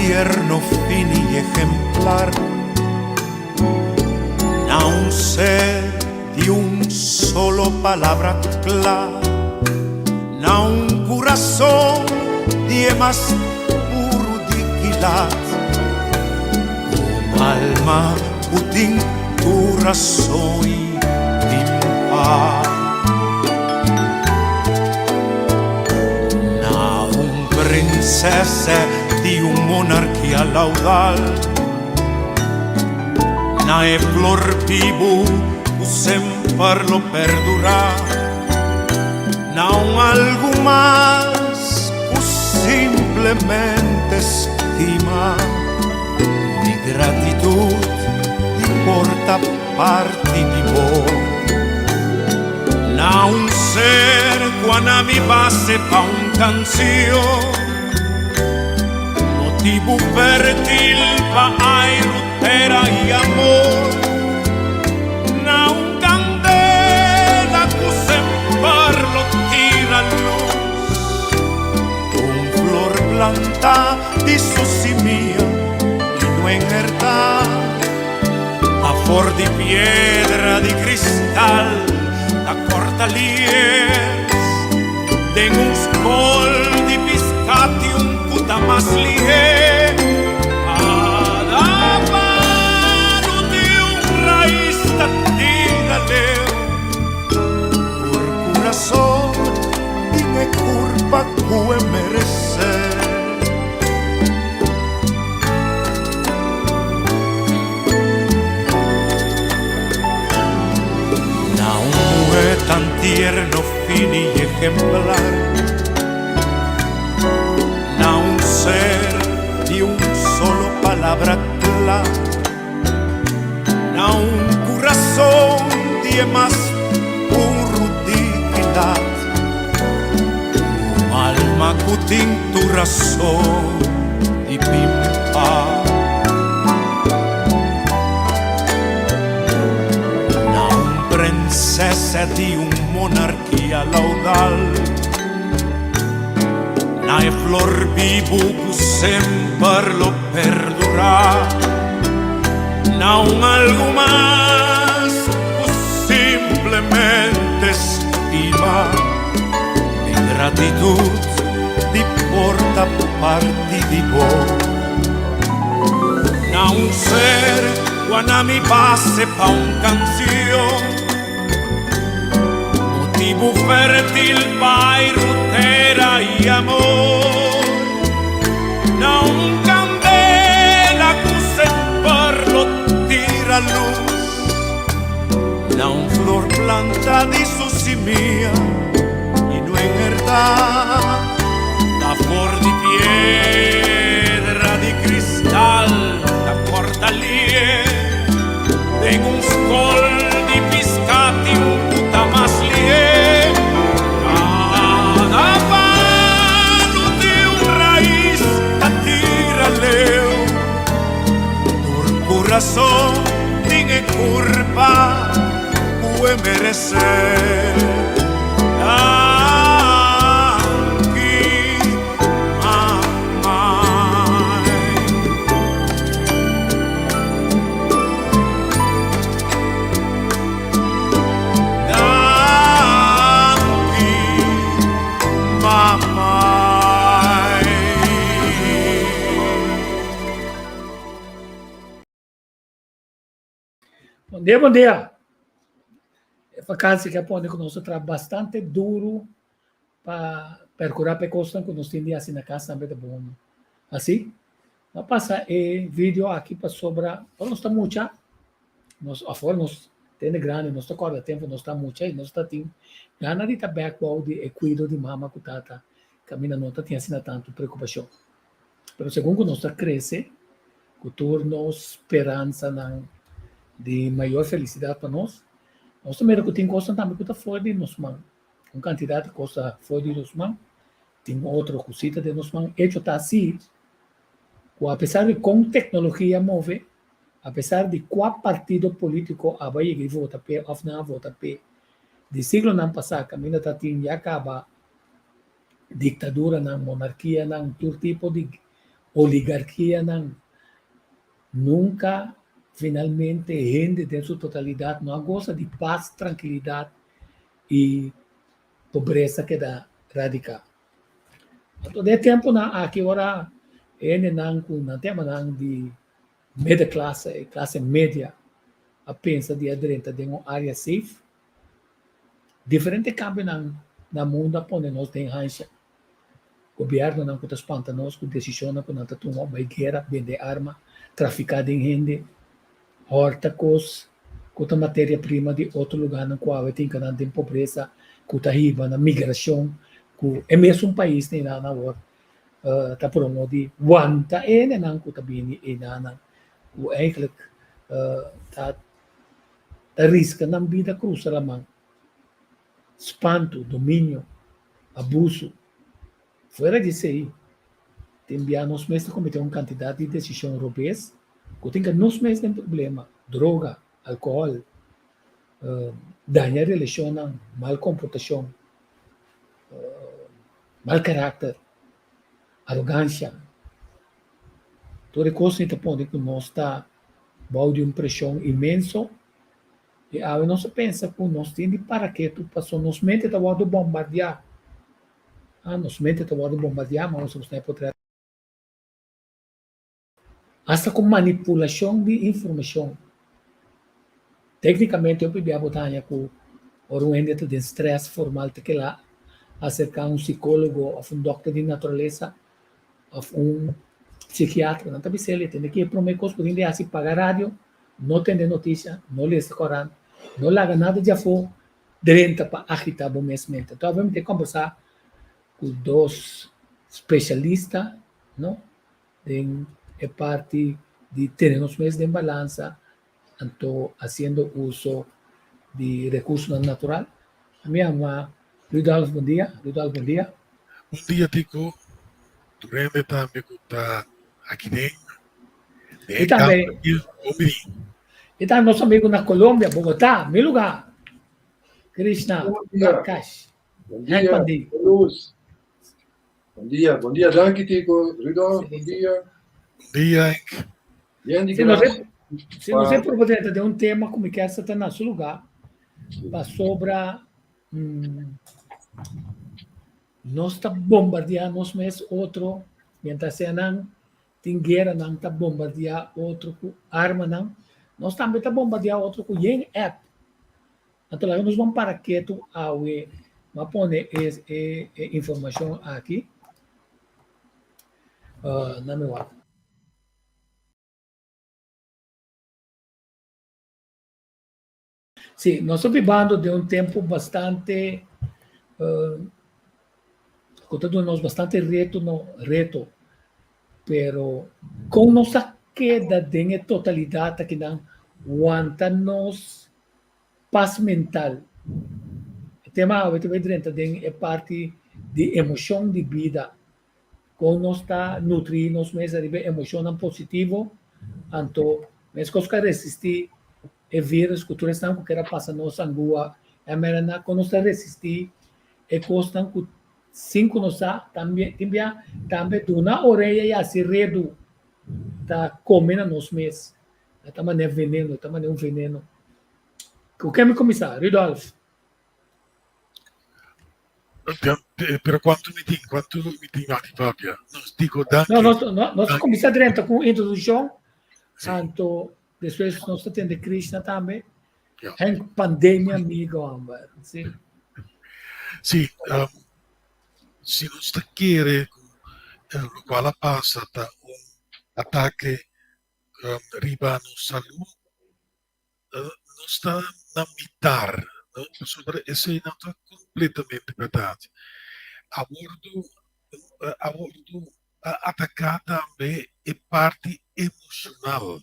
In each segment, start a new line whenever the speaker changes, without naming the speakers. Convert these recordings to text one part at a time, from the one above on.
tierno, fini y ejemplar Na un ser di un solo palabra cla Na un curason di e mas puru di kilat Un alma cu tin tur rason y tin pas Na un princesa di un monarkia laudal Na e flor bibu cu semper lo perdura Na un algu mas cu simplemente stima Mi gratitud di por ta parti di bo Na un ser cu a na mi base pa un cancion Motibu fertil pa airu, tera y amor Na un candela cu semper lo tira luz Un flor planta di su simia y no enherta Afor di piedra di cristal ta corta lies Den un skol di piscati un cu ta mas lihe Cada palo di un rais ta tira leu Tur curason tin e curpa cu e merece. Na un muhe tan tierno, fini y ejemplar Na un ser di un solo palabra cla Na un curason di e mas puru dignidad Un alma cu tin tur rason di pimpa. Na un princesa di un monarkia laudal, na e flor bibu ku semper lo perdurá, na un algu mas ku simplemente stima mi gratitud di por ta parti di bo. Na un ser cu a na mi base pa un cancion, motibu fertil pa airu, tera y amor. Na un candela cu semper lo tira luz, na un flor planta di su simia y no enherta. Ta for di piedra di cristal ta corta lie den un scol di piscati un puta mas lie Cada palo di un rais ta tira leu Tur curason tin e curpa cu e merece. Danki, mamai. Danki, mamai.
Bon dia, bon dia. E vakantie ke a pone ku nos a traha bastante duru pa perkurá pa e kosnan ku nos tin di hasi na kas tambe ta bon hasi. No a pasa e video aki pasobra ora nos ta mucha, nos afor nos tende grandi nos ta kòrda tempu nos ta mucha i nos ta tin gana di ta bèk bou di e kuido di mama ku tata kaminda no ta tin asina tantu preokupashon. Pero segun ku nos ta krese, ku tur nos speransanan di mayor felisidat pa nos, nos ta mira ku tin kosnan tambe ku ta for di nos man. Un kantidat di kos ta for di nos man, tin otro ku si ta den nos man. Echo ta asi ku apesar di kon teknologia move, apesar di kua partido polítiko aba yega i vota p'e òf nan a vota p'e, di siglonan pasá kaminda ta tin ya kaba diktaduranan, monarkianan, tur tipo di. Oligarkianan. Nunka finalmente hende den su totalidat no a gosa di pas, trankilidat i pobresa keda radiká. Anto den e tempunan aki ora e hendenan ku nan temanan di middenklasse, e klase media, a pensa di a drenta den un área safe, diferente kambionan na mundu a pone nos den hansha. Gobièrnunan ku ta spanta nos ku desishonnan ku nan ta tuma bai guera, bende arma, trafiká den hende, hòrta kos ku ta materia prima di otro lugánan ku awe tin kanan den pobresa ku ta hiba na migrashon ku e mesun pais einan awor ta promo di wanta e hendenan ku ta bini einanan ku eigentlik ta riska nan bida krusa laman. Spantu, dominio, abusu. Fuera di esei, tin bia nos mes ta kometé un kantidat di desishon robes ku tin ka nos mes den problema, droga, alkohòl, daña relashonnan, mal komportashon, mal karakter, arogansia. Tur e kosnan ta pone ku nos ta bou di un preshon inmenso. I awe nos a pensa ku nos tin di para ketu pasobra nos mente ta wòrdu bombardiá. Ah, nos mente ta wòrdu bombardiá, ma nos a por Asta ku manipulashon di informashon. Téknikamente hopi bia bo ta haña ku ora un hende ta den strès formal ta kila aserká un sikólogo òf un dòkter di naturalesa òf un psikiatra. Nan ta bisa el, tende ki e promé kos ku tin di hasi paga radio. No tende notisia, no lesa koran, no laga nada di afó drenta pa agitá bo mes mente. Anto awe mi ta kombersá ku dos spesialista, no, den e parti di tene nos mes den balansa, anto hasiendo uso di rekursonan natural. Mi yama Rudolf, bon dia. Rudolf, bon dia.
Bon dia Tico, tur hende tambe ku ta aki den.
I tambe, i tambe nos amigo na Colombia, Bogotá, mi lugar. Krishna Prakash.
Bon dia, Luz. Bon dia, bon dia, danki Tico. Rudolf, bon dia.
Bon dia, Henk.
Bien di
Si nos si nos e proponente de un tema ku mi kier sa ta na su lugar, pasobra nos ta bombardeá nos mes otro, mientras nan tin gueranan ta bombardeá otro ku armanan, nos tambe ta bombardeá otro ku yen app. Anto laga nos ban para ketu awe, m'a pone e e e informashon aki na mi wak. Sí, nos ta bibando den un tempu bastante ku ta duna nos bastante reto no reto, pero kon nos a keda den e totalidat akinan wanta nos pas mental? E tema awe ta bai drenta den e parti di emoshon di bida, kon nos ta nutri nos mes ariba e emoshonnan positivo, anto meskos ku a resistí e virus ku tur esnan ku kier a pasa nos angua mrna kon nos ta resistí e kosnan ku sin ku nos sa tambe tin bia tambe duna orea i hasi redu ta kome na nos mes ta manera veneno ta manera un veneno. Ku ken mi kuminsá? Rudolf.
Pero kuantu mi tin? Kuantu mi tin mati papia? Nos digo danki.
No, nos, no, nos kuminsá drenta ku un introdukshon, anto Despues nos ta tende Krishna tambe.
Ja.
Henk pandemia amigo homber. Sí.
Sí, si nos ta kere ku lokual a pasa ta un atake riba nos salú, nos ta na mitar, no? Pasobra esei no ta kompletamente bèrdat. A wordu a wordu a ataká tambe e parti emoshonal.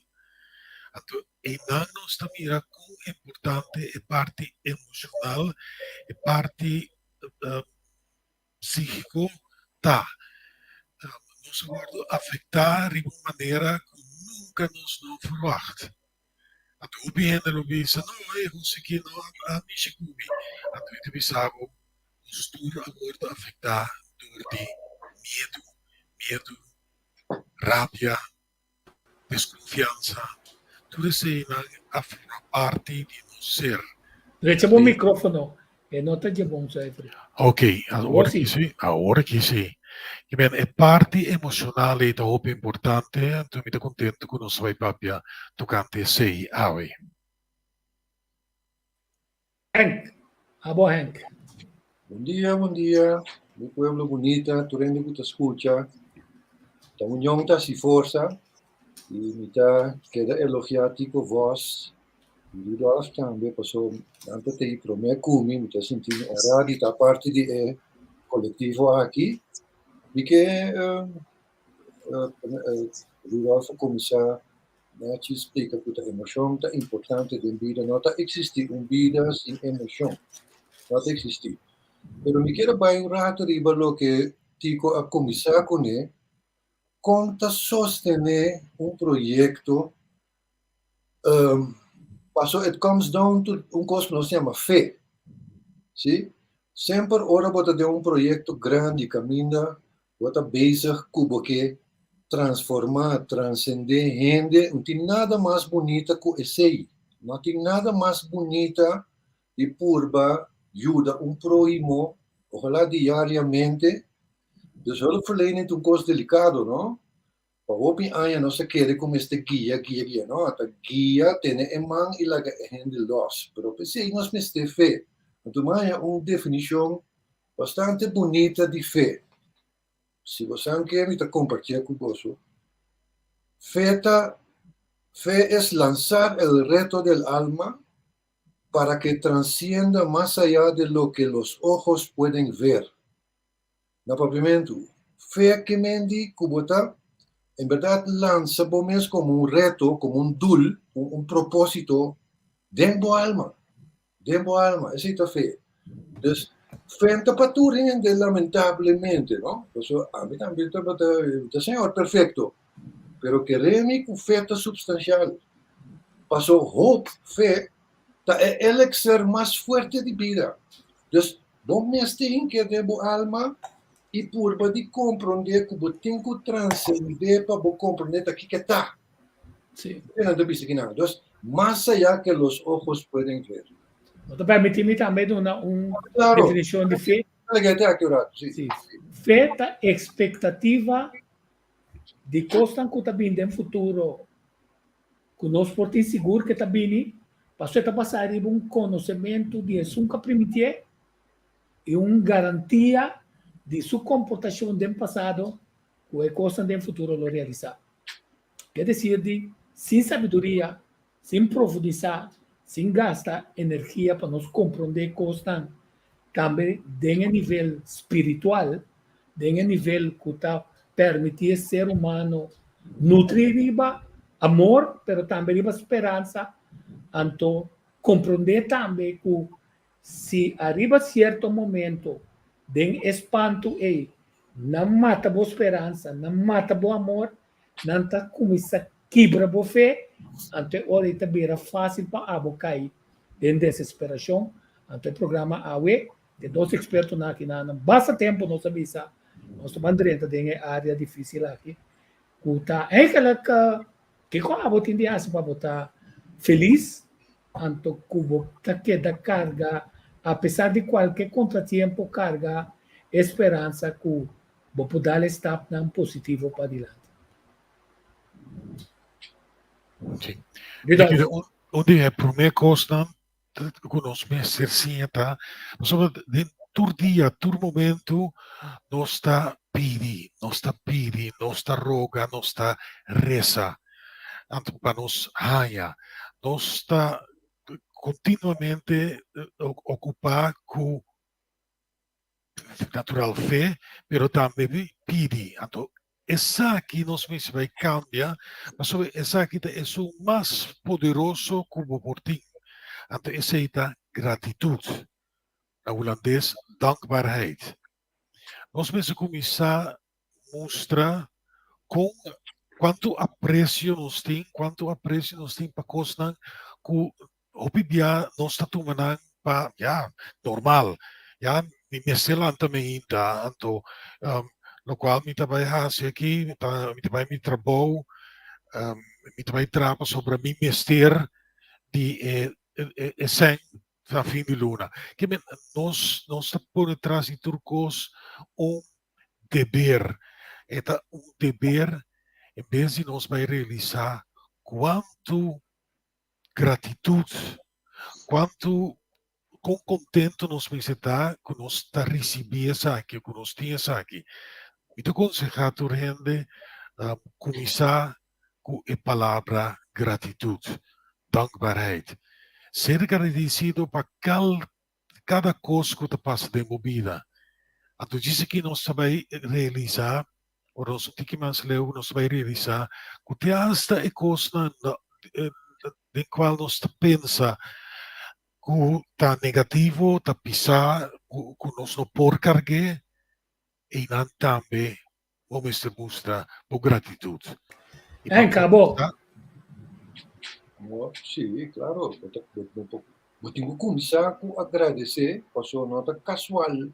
Anto einan nos ta mira kon importante e parti emoshonal, e parti psíkiko ta. Nos a wòrdu afektá riba un manera ku nunka nos no ferwagt. Anto hopi hende lo bisa, no, e hos aki no a mishi ku mi. Anto mi ta bisa bo, nos tur a wòrdu afektá dor di miedu, miedu, Rabia, deskonfiansa, tur eseinan a forma parti di nos ser.
Drecha bo microfono, e no ta dje bon zuiver.
Ok, awor aki si, awor aki si. Ke men e parti emoshonal ei ta hopi importante, anto mi ta kontentu ku nos a bai papia tokante esei awe.
Henk, abo Henk.
Bon dia, bon dia, mi pueblo bunita, tur hende ku ta skucha. Ta union ta hasi forsa i mi ta keda elogiá Tico Vos i Rudolf tambe paso nan ta tei promé ku mi, mi ta sinti mi honrá di ta parti di e kolektivo aki. Mi ke Rudolf a kuminsá Nachi splika ku ta emoshon ta importante den bida. No ta eksistí un bida sin emoshon. No ta eksistí. Pero mi kier a bai un rato riba loke Tico a kuminsá kuné, kon ta sostené un proyekto, paso it comes down to un kos ku nos yama fe. Sí? Semper ora bo ta den un proyekto grandi kaminda Bo ta bezig ku bo ke transformá, transendé hende. No tin nada mas bunita ku esei. No tin nada mas bunita di purba yuda un próhimo, ojalá diariamente. Dus hulpverlening ta un kos delikado, no? Pa hopi aña nos a kere ku mester guia, guia, guia. No, ta guia, tene e man i laga e hende lòs. Pero p'esei nos mester fe. Anto mi haña un definishon bastante bunita di fe. Si bo san ke mi ta kompartié ku boso. Fe ta, fe es lanzar el reto del alma para que transcienda más allá de lo que los ojos pueden ver. Na papiamentu, fe ke men di ku bo ta en bèrdat lansa bo mes komo un reto, komo un dul, un propósito den bo alma. Den bo alma, esei ta fe. Dus, fe no ta pa tur hende lamentablemente, no? Pasobra ami tambe tabata, mi ta señor perfecto, pero kere mi ku fe ta supstansial. Paso hoop, fe, ta e elixir mas fuerte di bida. Dus, bo mester hinke den bo alma i purba di komprondé ku bo tin ku transendé pa bo komprondé ta kiko e ta.
Sí.
Nan ta bisa kinan. Dus, mas allá que los ojos pueden ver.
Bo ta permití mi tambe duna un
Claro.
definishon di fe?
Dale, te aki un rato, sí.
Sí. Fe ta ekspektativa di kosnan ku ta bini den futuro ku nos por tin sigur ke ta bini, pasobra e ta basá riba un konosementu di esun ku a primitié i un garantia di su komportashon den pasado ku e kosnan den futuro lo realisá. Ke desir di sin sabiduria, sin profundisá, sin gasta energia pa nos komprondé kosnan tambe den e nivel spiritual, den e nivel ku ta permití e ser humano nutrí riba amor, pero tambe riba speransa, anto komprondé tambe ku si ariba sierto momento den e spantu ei nan mata bo speransa, nan mata bo amor, nan ta kuminsá kibra bo fe, anto e ora ei ta bira fásil pa abo kai den desesperashon. Anto e programa awe, e dos ekspertonan aki nan nan basta tempu nos a bisa, nos ta ban drenta den e área difísil aki, ku ta eigenlijk kiko abo tin di hasi pa bo ta felis, anto ku bo ta keda karga apesar di kualke kontratiempo karga e speransa ku bo por dal e stapnan positivo padilanti.
Sí. Un di e promé kosnan ku nos mester siña ta, pasobra den tur dia, tur momento nos ta pidi, nos ta pidi, nos ta roga, nos ta resa. Anto pa nos haña, nos ta kontinuamente okupá ku natural fe, pero tambe pidi. Anto esaki nos mester bai cambia, pasobra esaki ta esun mas poderoso cu bo por tin. Anto esey ta gratitud. Na hulandes dankbaarheid. Nos mester cuminsa mustra con cuanto aprecio nos tin, cuanto aprecio nos tin pa cosnan cu hopi bia nos ta tuma nan pa ya normal. Ya mi mester lanta mainta, anto um, Lokual mi ta bai hasi aki, mi ta mi ta bai mi trabou, mi ta bai traha pasobra mi mester di e e sèn na fin di luna. Ke men nos nos ta pone tras di tur kos un deber. E ta un deber en bes di nos bai realisá kuantu gratitut, kuantu kon kontentu nos mester ta ku nos ta risibí esaki, ku nos tin esaki. Mi ta konsehá tur hende kuminsá ku e palabra gratitut, dankbaarheid. Ser gradisido pa kal kada kos ku ta pasa den bo bida. Anto djis aki nos ta bai realisá, ora nos un tiki mas leu, nos ta bai realisá ku te asta e kosnan den kual nos ta pensa ku ta negativo, ta pisá, ku nos no por karg'é, einan tambe bo mester mustra bo gratitut.
I pa Henk, abo.
No, sí, claro. Bo tin ku kuminsá ku agradesé, pasobra no ta kasual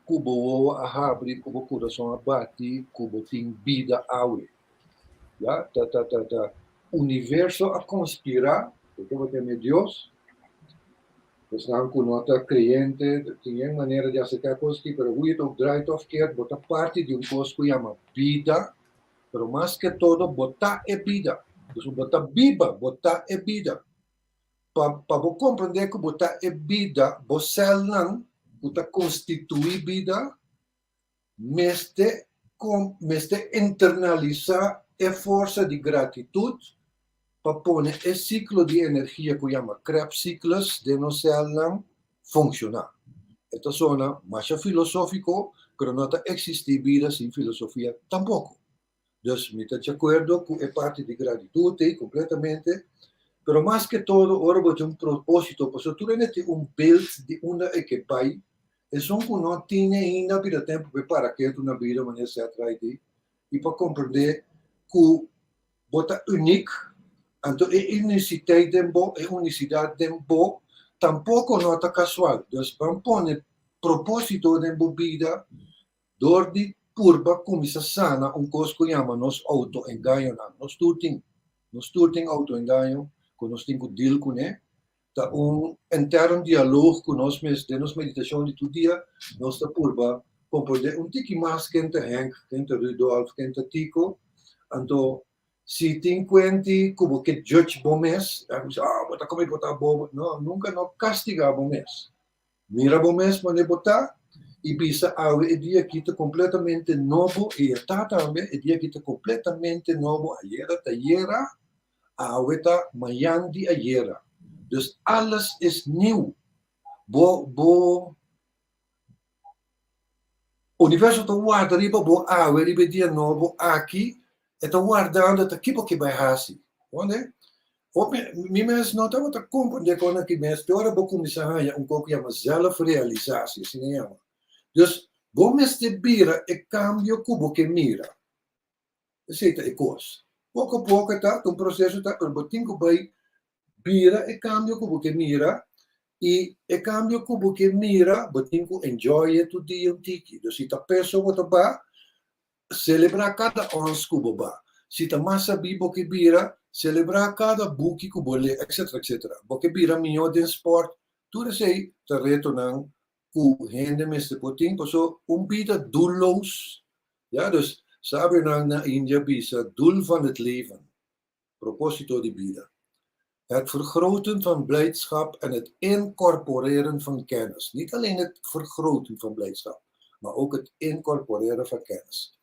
ku bo wowo a habri, ku bo kurason a bati, ku bo tin bida awe. Ya, ta ta ta ta universo a konspirá, porque bo teme Dios, Esnan ku no ta kreyente tin e manera di aserká kos aki, pero hoe je het ook draait of keert, bo ta parti di un kos ku yama bida, pero mas ke todo bo ta e bida. Dus bo ta biba, bo ta e bida. Pa pa bo komprendé ku bo ta e bida, bo sèlnan ku ta konstituí bida mester mester internalisá e forsa di gratitut pa pone e siklo di energia ku yama Krebscyclus den nos sèlnan funshoná. E ta sona masha filosófiko, pero no ta eksistí bida sin filosofia tampoko. Dus mi ta di akuerdo ku e parti di gratitut ei kompletamente, pero mas ke todo ora bo tin un propósito, pasobra tur hende tin un beeld di unda e ke bai, esun ku no tin ainda bira tempu pa e para ketu na bida manera Seth Wright di, i pa komprendé ku bo ta unik, anto e unisiteit den bo, e unisidat den bo tampoko no ta kasual. Dus ban pone propósito den bo bida Dor di purba kuminsá sana un kos ku yama nos outoengañonan. Nos tur tin. Nos tur tin outoengaño ku nos tin ku deal kuné. Ta un intern dialoog ku nos mes den nos meditashon di tur dia nos ta purba komprendé un tiki mas ken ta Henk, ken ta Rudolf, ken ta Tico. Anto si tin kuenti ku bo ke judge bo mes, bo bisa, ah, bo ta kome, bo ta bobo. No, nunka no kastigá bo mes. Mira bo mes manera bo ta i bisa awe e dia aki ta kompletamente nobo i e ta tambe, e dia aki ta kompletamente nobo, ayera ta ayera, awe ta mayan di ayera. Dus alles is nieuw. Bo bo universo ta warda riba bo awe riba e dia nobo aki, e ta wardando ta ki bo ke bai hasi. Wonde? Hopi, mi mes no tabata komprendé kon aki mes, te ora bo kuminsá haña un kos ku yama zelfrealisatie, asina e yama. Dus, bo mester bira e kambio ku bo ke mira. Esei ta e kos. Poko poko e ta, ta un proseso ta, pero bo tin ku bai bira e kambio ku bo ke mira, i e kambio ku bo ke mira, bo tin ku enjoy e tur dia un tiki. Dus si ta peso bo ta ba, Selebrá kada ons ku bo ba. Si ta mas sabí bo ke bira, selebrá kada buki ku bo lé, etcetera, etcetera. Bo ke bira mihó den spòrt, tur esei ta retonan ku hende mester por tin, pasobra un bida doelloos, ya, dus sabionan na India bisa, doel van het leven, propósito di bida. Het vergroten van blijdschap en het incorporeren van kennis. Niet alleen het vergroten van blijdschap, maar ook het incorporeren van kennis.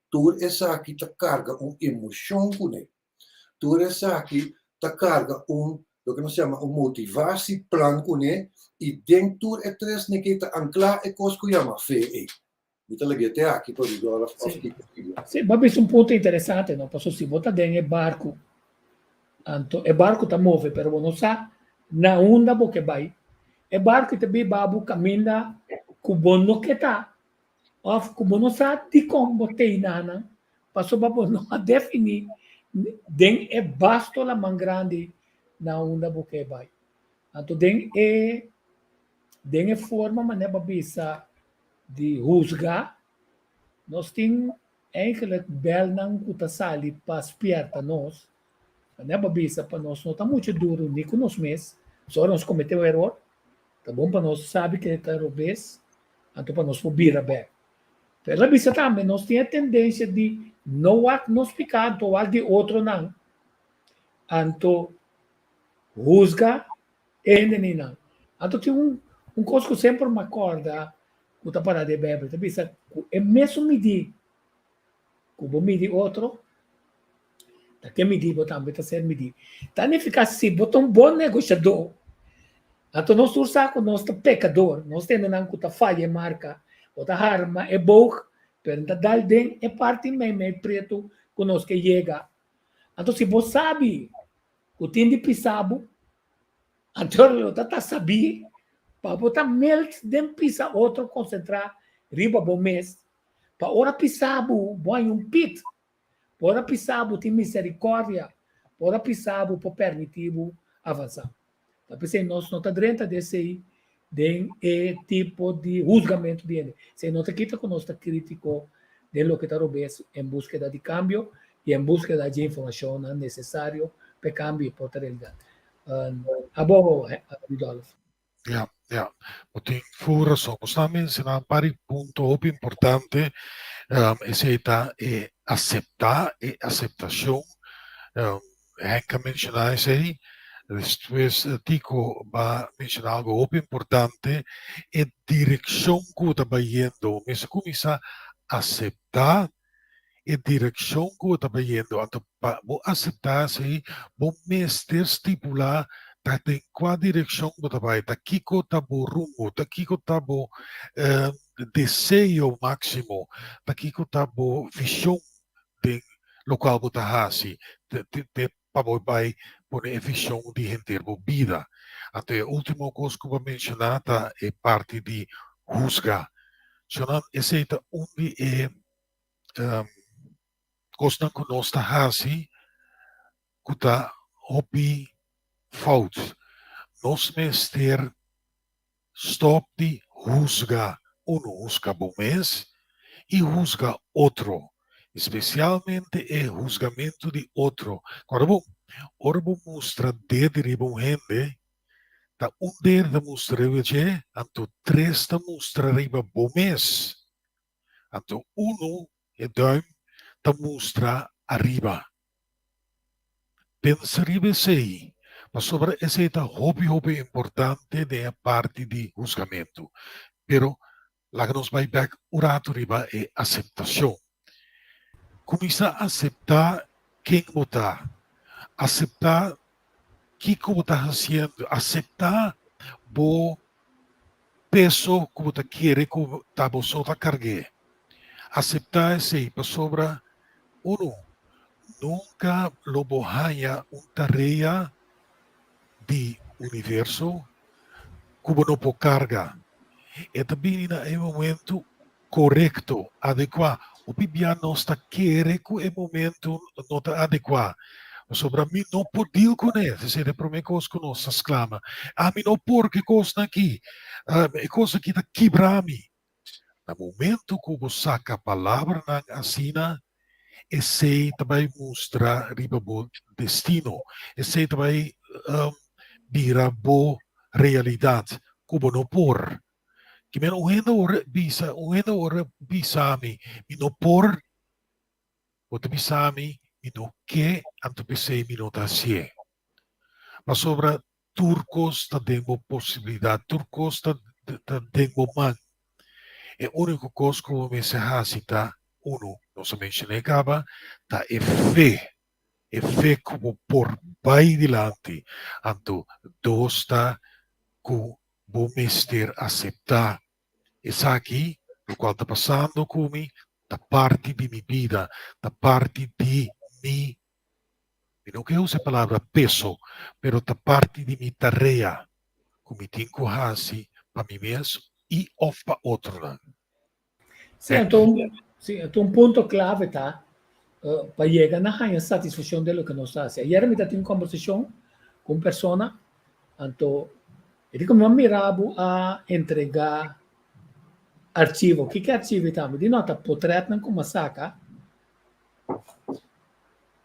Tur esaki ta karga un emoshon kuné. Tur esaki ta karga un, loke nos yama un motivasieplan kuné i den tur e tres neke ta anklá e kos ku yama fe ei. Mi ta lag'é te aki pa Rudolf of Kiko Silva.
Sí, bo a bisa un punto interesante, no? Pasobra si bo ta den e barku, anto e barku ta move, pero bo no sa na unda bo ke bai. E barku ta biba bo kaminda ku bo no ke ta, òf ku bo no sa dikon bo ta einanan, pasobra bo no a definí den e basto laman grandi na unda bo ke bai. Anto den e den e forma manera bo a bisa di husga. Nos tin eigenlijk belnan ku ta sali pa spierta nos, ne pa bisa pa nos no ta mucho duro ni ku nos mes, so ora nos komete un eror, ta bon pa nos sabi ke ta robes, anto pa nos por bira bek. Pero el a bisa tambe nos tin e tendensia di no wak nos piká anto wak di otronan, anto husga e hendenan. Anto tin un un kos ku semper mi a kòrda ku ta pará den Beibel, ta bisa ku e mesun midí ku bo midi otro, ta ke midí bo tambe ta ser midí. Ta nifiká si bo ta un bon negoshadó, anto nos tur sa ku nos ta pekador, nos ta hendenan ku ta faya e marka, bo ta harma e boog, pero no ta dal den e parti meimei pretu ku nos ke yega. Anto si bo sabi ku tin di pisa bo, anto lo ta ta sabí pa bo ta meld den pisa otro konsentrá riba bo mes, pa ora pisa bo, bo haña un pit, pa ora pisa bo tin miserikòrdia, pa ora pisa bo por permití bo avansá. Ta p'esei nos no ta drenta den esei den e tipo di husgamentu di hende. Esei no ta kita ku nos ta krítiko den loke ta robes en búskeda di kambio i en búskeda dje informashonnan nesesario pa e kambio por ta realidat. Abo, Rudolf.
Ja, ja. Bo tin full rason. Bo sta menshoná un par di punto hopi importante. Esei ta e aseptá, e aseptashon. Henk a menshoná esei. Despues Tico ba menshoná algo hopi importante, e direkshon ku bo ta bayendo. Bo mester kuminsá aseptá e direkshon ku bo ta bayendo. Anto pa bo aseptá esei, bo mester stipulá ta den kua direkshon bo ta bai, ta kiko ta bo rumbo, ta kiko ta bo deseo máksimo, ta kiko ta bo vishon den lokual bo ta hasi, te pa bo bai pone e vishon di henter bo bida. Anto e último kos ku bo a menshoná ta e parti di husga. Shonnan, esei ta un di e kosnan ku nos ta hasi ku ta hopi fout. Nos mester stòp di husga, unu husga bo mes i husga otro, espesialmente e husgamentu di otro. Kòrda bo, ora bo mustra dede riba un hende, ta un dede ta mustra riba dje, anto tres ta mustra riba bo mes. Anto unu, e duim, ta mustra ariba. Pensa riba esei, pasobra esei ta hopi hopi importante den e parti di husgamentu. Pero laga nos bai bek un ratu riba e aseptashon. Kuminsá aseptá ken bo ta, aseptá kiko bo ta hasiendo, aseptá bo peso ku bo ta kere ku ta bo so ta karg'é. Aseptá esei pasobra unu nunka lo bo haña un tarea di universo ku bo no por karga. E ta bini na e momentu korekto, adekuá. Hopi bia nos ta kere ku e momentu no ta adekuá pasobra mi no por deal kuné. Esei ta e promé kos ku nos ta sklama. Ami no por ku e kosnan aki. E kos aki ta kibra mi. Na momento ku bo saka palabranan asina, esei ta bai mustra riba bo destino, esei ta bai bira bo realidat ku bo no por. Kimen un hende ora bisa, un hende ora bisa mi, mi no por, bo ta bisa mi, mi no ke, anto p'esei mi no ta hasié. Pasobra tur kos ta den bo posibilidat, tur kos ta ta den bo man. E úniko kos ku bo mester hasi ta, unu, nos a menshoná kaba, ta e fe, e fe ku bo por bai dilanti. Anto dos ta ku bo mester aseptá esaki, lokual ta pasando ku mi, ta parti di mi bida, ta parti di mi. Mi no ke usa e palabra peso, pero ta parti di mi tarea ku mi tin ku hasi pa mi mes i òf pa otronan.
Sí, anto un, sí, anto un punto clave ta pa yega na haña satisfaccion den loke nos ta hasi. Ayer mi ta tin un conversacion cu un persona, anto e di cu mi a mira bo a entrega. Archivo. Kiko archivo ta? Mi di no, ta potrètnan ku mi a saka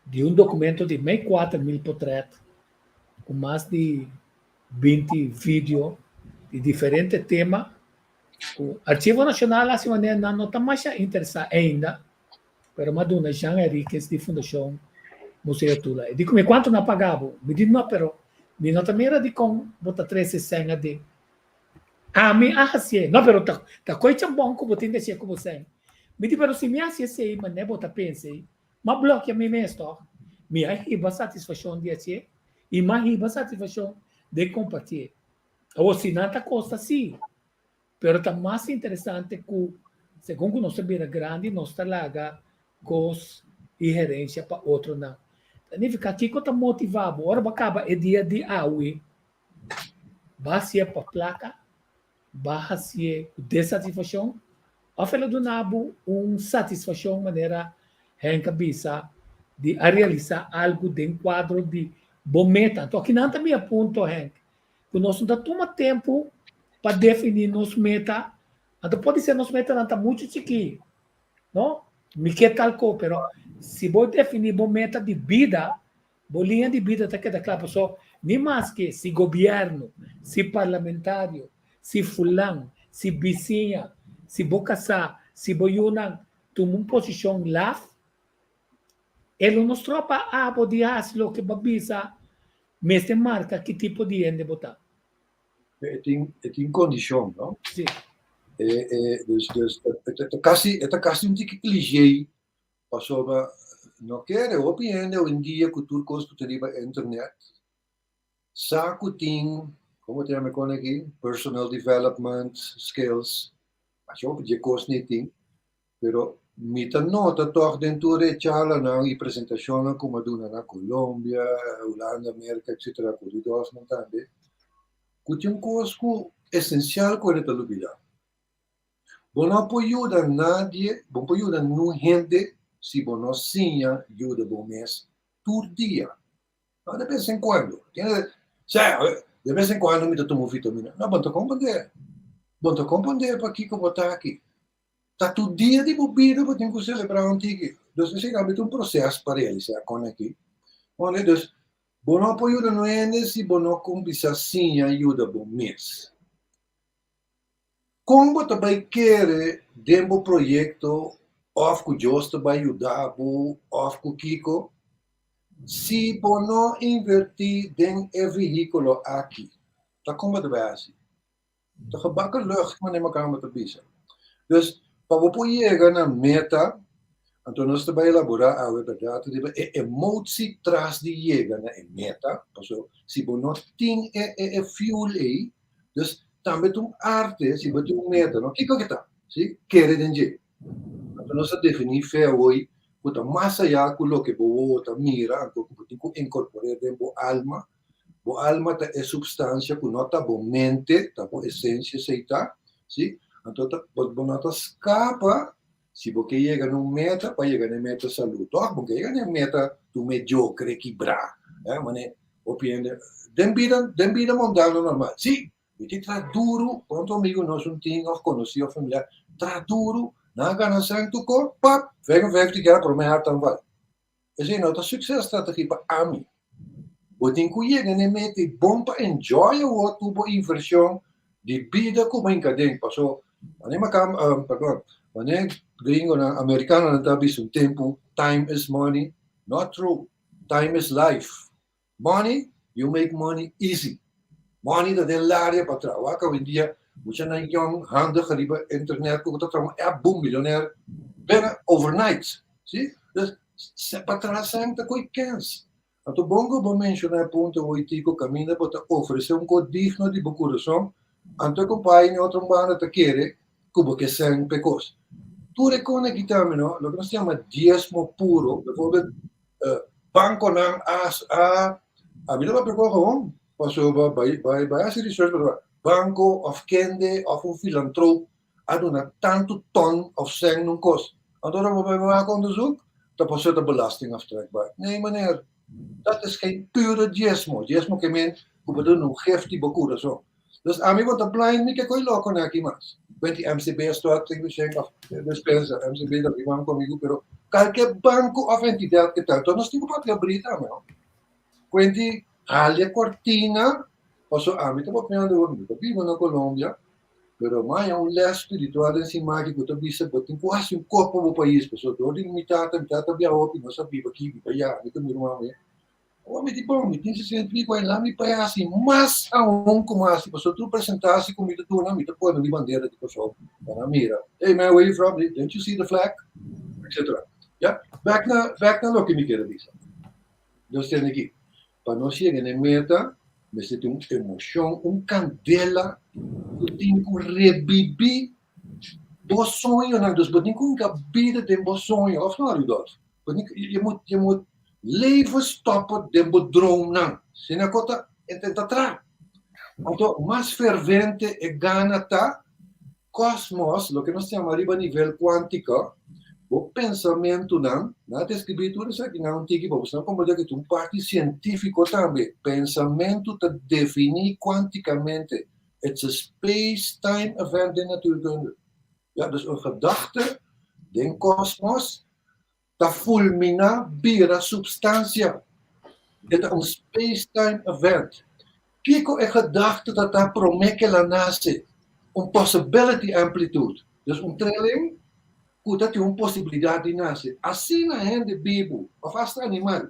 di un dokumento di mei 4000 potrèt ku mas di 20 video di diferente tema ku Archivo Nashonal hasi manera nan no ta masha interesá ainda, pero mi a duna Jean Henriquez di Fundashon Museo Tula. E di ku mi, Kuantu nan a paga bo? Mi di no, pero mi no ta mira dikon bo ta trese sèn aden. Ami a hasié. No, pero ta ta koi chambon ku bo tin di hasié ku bo sèn. Mi di, pero si mi hasi esei manera bo ta pensa ei, m'a blòkia mi mes tòg. Mi a hiba satisfashon di hasié i m'a hiba satisfashon den kompartié. Awor, si nan ta kosta, sí. Pero ta mas interesante ku segun ku nos ta bira grandi nos ta laga kos i herensia pa otronan. Ta nifiká kiko ta motivá bo ora bo a kaba e dia di awe? Bo a hasié pa plaka? Bo a hasié ku desatisfashon? Òf el a duna bo un satisfashon manera Henk a bisa di a realisá algu den kuadro di bo meta? Anto akinan ta mi a punto, Henk, ku nos no ta tuma tempu pa definí nos meta. Anto podisé nos metanan ta muchu chikí, no? Mi ke tal ko, pero si bo definí bo meta di bida, Bo liña di bida ta keda kla paso ni maske si gobierno, si parlamentario, si fulan, si bisiña, si bo kasá, si bo yunan tuma un posishon laf, e lo no stropa abo di hasi loke bo a bisa mester marka ki tipo di hende bo ta.
E tin, e tin kondishon, no?
Si.
E, e, dus, dus, e ta kasi, e ta kasi un tiki cliché Pasobra no kere hopi hende oyendia ku tur kos ku ta riba internet sa ku tin, komo ta yama e kon aki, personal development skills, masha hopi dje kos ni tin, pero mi ta nota tòg den tur e charlanan i presentashonnan ku mi a duna na Colombia, Hulanda, Merka etcetera ku Rudolfnan tambe, ku tin un kos ku esensial ku hende ta lubida. Bo no por yuda nadie, bo por yuda nun hende si bo no siña yuda bo mes tur dia. No de bes en cuando. Sea, de bes en cuando mi ta tuma un vitamina. No, bo no ta comprende. Bo no ta comprende pakiko bo ta aki. Ta tur dia di bo bida bo tin ku celebra un tiki. Dus esei tambe ta un proces pa realisa con aki. Dus bo no por yuda nun hende si bo no cuminsa siña yuda bo mes. Kon bo ta bai kere den bo proyekto òf ku Dios ta bai yuda bo òf ku kiko si bo no invertí den e vehíkulo aki? Ta kon bo ta bai hasi? Ta gebakken lucht manera makanan bo ta bisa. Dus pa bo por yega na meta, anto nos ta bai elaborá awe bèrdat riba e emotsi tras di yega na e meta, pasobra si bo no tin e e fuel ei, Dus tambe ta un arte si bo tin un meta, no? Kiko ke ta? Si, kere den dje. Anto nos a definí fe awoi ku ta mas ayá ku loke bo wowo ta mira, anto ku bo tin ku inkorpor'é den bo alma. Bo alma ta e supstansia ku no ta bo mente, ta bo esensia esei ta, si. Anto ta bo bo no ta skapa si bo ke yega na un meta pa yega na e meta salú. Tòg bo ke yega na e meta tur mediokre, kibrá, eh, manera Hopi hende den bida, den bida mundano normal. Sí, mi tin traha duru, konta un amigu nos un tin òf konosí òf familiar, traha duru, nan a gana sèn tukó, pap, 55 jaar promé hartaanval. Esei no ta succes strategie pa ami. Bo tin ku yega na e meta i bon pa enjoy awor tur bo invershon di bida ku bo hinka den. Paso, wanneer makam, perdon, wanneer gringonan, amerikanonan ta bisa un tempu, time is money, not true. Time is life. Money, you make money easy. Money ta den laria pa traha. Wak awendia muchanan yong handig riba internet ku ta traha un app, boom, milionair bena overnight. Si? Dus pa traha sèn ta koe kens. Anto bon ku bo menshoná e punto awor Tico kaminda bo ta ofresé un kos digno di bo kurason, anto e kompai na otro banda ta kere ku bo ke sèn p'e kos. Tur e kos aki tambe no, loke nos ta yama diesmo puro, bijvoorbeeld bankonan a a a mi ta papia ku gewoon pasobra bai bai bai hasi research pasobra banko òf kende òf un filantroop a duna tantu ton òf sèn na un kos anto ora bo bai wak onderzoek ta pasobra ta belasting aftrekbaar nee meneer dat is geen pure diesmo diesmo ke men ku bo ta duna un gift di bo kurason. Dus ami bo ta blind mi ke koi loko na aki mas. Kwenti MCB a stort tin bishen of despensa MCB ta riman komigo pero kalke banko of entidat ke ta. Enton nos tin ku papia abrí tambe no. Kwenti halia kortina paso ami ta papiando awor mi ta biba na Colombia pero maya un les spiritual den simaki ku ta bisa bo tin ku hasi un kos pa bo pais paso dor di mi tata mi tata biaha hopi nos a biba aki biba aya mi ku mi ruman mi Awor mi di, Bon, mi tin sesenta i pico aña, laat mi bai hasi mas aun ku mi hasi, pasobra tur presentasi ku mi ta duna, mi ta pone mi bandera di Kòrsou pa nan mira. Hey man, where you from? Don't you see the flag? Etcetera. Ya, bèk na, bèk na loke mi kier a bisa. Nos tene aki, pa nos yega na e meta, mester tin un emoshon, un kandela ku tin ku rebibí bo soñonan. Dus bo tin ku hinka bida den bo soño, òf no, Rudolf? Bo tin ku, je moet, je moet leven stoppen den bo droomnan. Asina ku ta, e ta tra. Anto mas fervente e gana ta, kosmos, loke nos yama riba nivel kuantiko, bo pensamentunan, nan a deskribí tur esakinan un tiki pa bo sa komprendé ku ta un parti sientífiko tambe. Pensamentu ta definí kuantikamente. It's a space-time event den natuurkunde. Ja, dus un gedachte den kosmos ta fulminá bira supstansia. E ta un space-time event. Kiko e gedachte ta ta promé ku el a nase? Un possibility amplitude, dus un trilling ku ta tin un posibilidat di nase. Asina hende bibu, òf asta animal,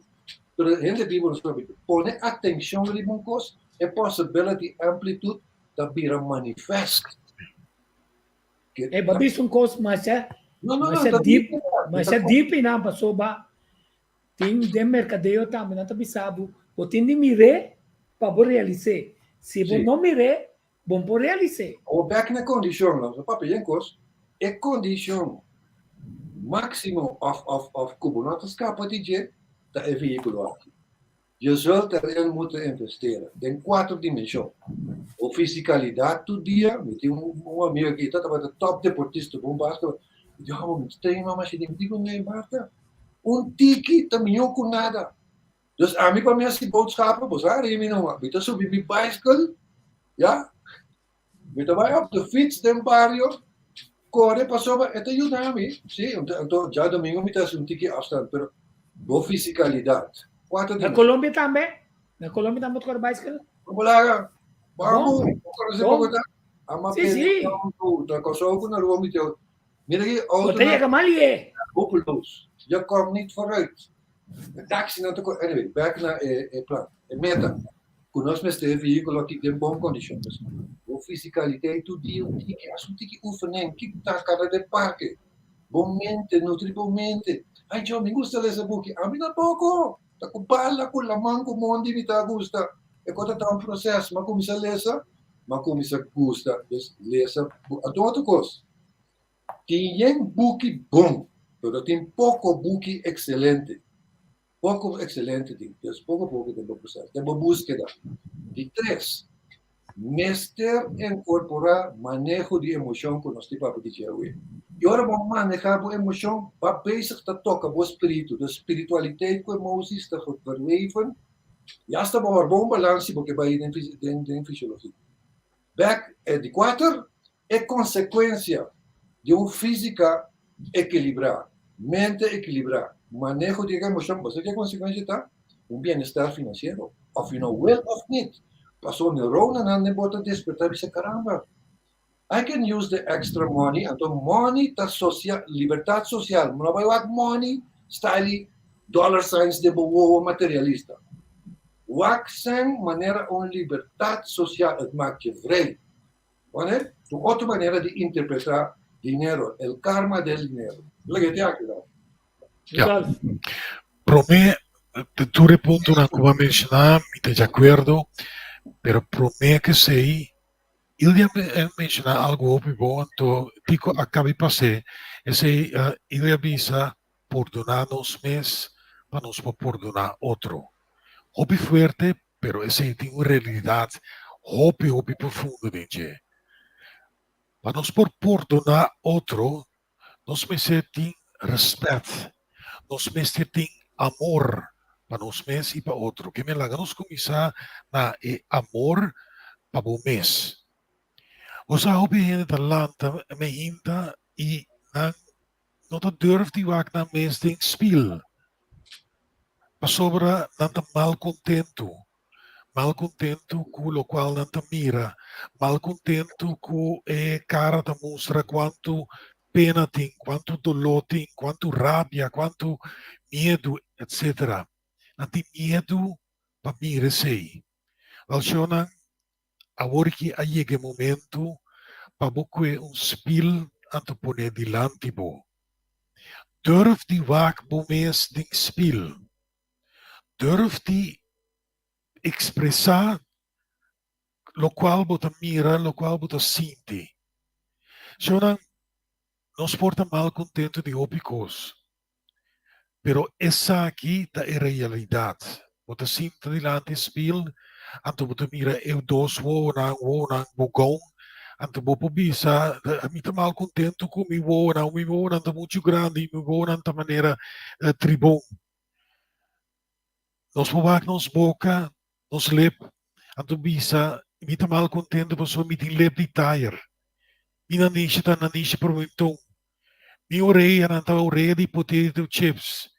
pero hende bibu nos papia, pone atenshon riba un kos, e possibility amplitude ta bira manifest.
E bo bisa un kos masha masha deep masha deep einan pasobra tin den merkadeo tambe nan ta bisa bo bo tin di mir'é pa bo realis'é si bo no mir'é bo no por realis'é.
Awor bek na e kondishon nos a papia yen kos e kondishon máksimo òf òf òf ku bo no ta skapa di dje ta e vehíkulo aki. Je zult erin moeten investeren den cuatro dimension. Bo fisicalidad tur dia, mi tin un amigo aki, ta tabata top deportista, bon basketball, mi di, oh, mi ta train mama shi, mi di, nee, Marta, un tiki ta mihó ku nada. Dus ami pa mi hasi boodschappen, bo sa ri mi numa, mi ta subi mi bicycle, ya, mi ta bai op de fiets den bario, kore pasobra e ta yuda mi, si, anto djadomingo mi ta hasi un tiki afstand, pero bo fisicalidad.
Kuater Na Colombia tambe? Na Colombia tambe bo ta kore bicycle?
Bo laga, Bambu, bo konoce Bogota? Ama si, si. Ta Kòrsou ku na Aruba mi te. Mira ki
auto. Bo ta yega mal ye.
Hopeloos. Je komt niet vooruit. E taxinan ta kore. Anyway, back na e plan, e meta. Ku nos mester e vehíkulo aki den bon kondishon. Pues, bo fisikaliteit tur dia un tiki, hasi un tiki oefening, kiko ta kada den parke. Bo mente, nutri bo mente. Ai John, mi gusta lesa buki. Ami tampoko. Ta ku bala, ku laman, ku mondi mi ta gusta. E kos ta ta un proses. Mi a kuminsá lesa, mi a kuminsá gusta. Dus lesa. Anto otro kos, tin yen buki bon, pero tin poko buki ekselente. Poko ekselente tin. Dus poko poko den bo proces, den bo búskeda. Di tres, mester inkorporá maneho di emoshon ku nos tin papia di dje awe. I ora bo manehá bo emoshon, ba bezig ta toka bo spiritu. Dus spiritualiteit ku emoties ta verweven i asta bo hòr bon balans si bo ke bai den den fisiologia. Bèk e di kuater, E konsekuensia di un físika ekilibrá, mente ekilibrá, maneho di e emoshon, bo sa ke konsekuensia ta? Un bienestar finansiero, òf yu no wil òf nit. Pasobra neuronanan den bo ta despertá bisa, Karamba, I can use the extra money. Anto money ta sosia, libertat sosial. No bai wak money style dollar signs den bo wowo materialista. Wak sèn manera un libertat sosial, het maakt je vrij. Wanneer? Un otro manera di interpreta dinero, el karma del dinero. Lo ke te aki dan.
Ja. Prome, tur e puntonan ku bo a menshoná, mi ta di akuerdo, pero prome ku esei, Ildi a menshoná algu hopi bon, anto kiko a kabi pas'é? Esei, Ildi a bisa, pordoná nos mes pa nos por pordoná otro. Hopi fuerte, Pero esei tin un realidat hopi hopi profundo den dje. Pa nos por pordoná otro, nos mester tin rèspèt, nos mester tin amor pa nos mes i pa otro. Ke men laga nos kuminsá na e amor pa bo mes. Bo sa hopi hende ta lanta mainta i nan no ta durf di wak nan mes den spil pasobra nan ta malkontentu. Malkontentu ku lokual nan ta mira, malkontentu ku e kara ta mustra kuantu pena tin, kuantu doló tin, kuantu rabia, kuantu miedu, etsetera. Nan tin miedu pa mira esei. Wèl shownan, awor ki a yega e momentu pa bo kue un spil anto pone dilanti bo. Durf di wak bo mes den spil. Durf di ekspresá lokual bo ta mira, lokual bo ta sinti. Shownan, nos por ta malkontentu di hopi kos. Pero esaki ta e realidat. Bo ta sinta dilanti e spil, anto bo ta mira e dos wowonan, wowonan bogon, anto bo por bisa, mi ta mal kontentu ku mi wowonan, mi wowonan ta muchu grandi, mi wowonan ta manera tribon. Nos por wak nos boka, nos lep, anto bisa, mi ta mal kontentu pasobra mi tin lep di tayer. Mi nanishi ta nanishi promenton. Mi oreanan ta orea di potato chips.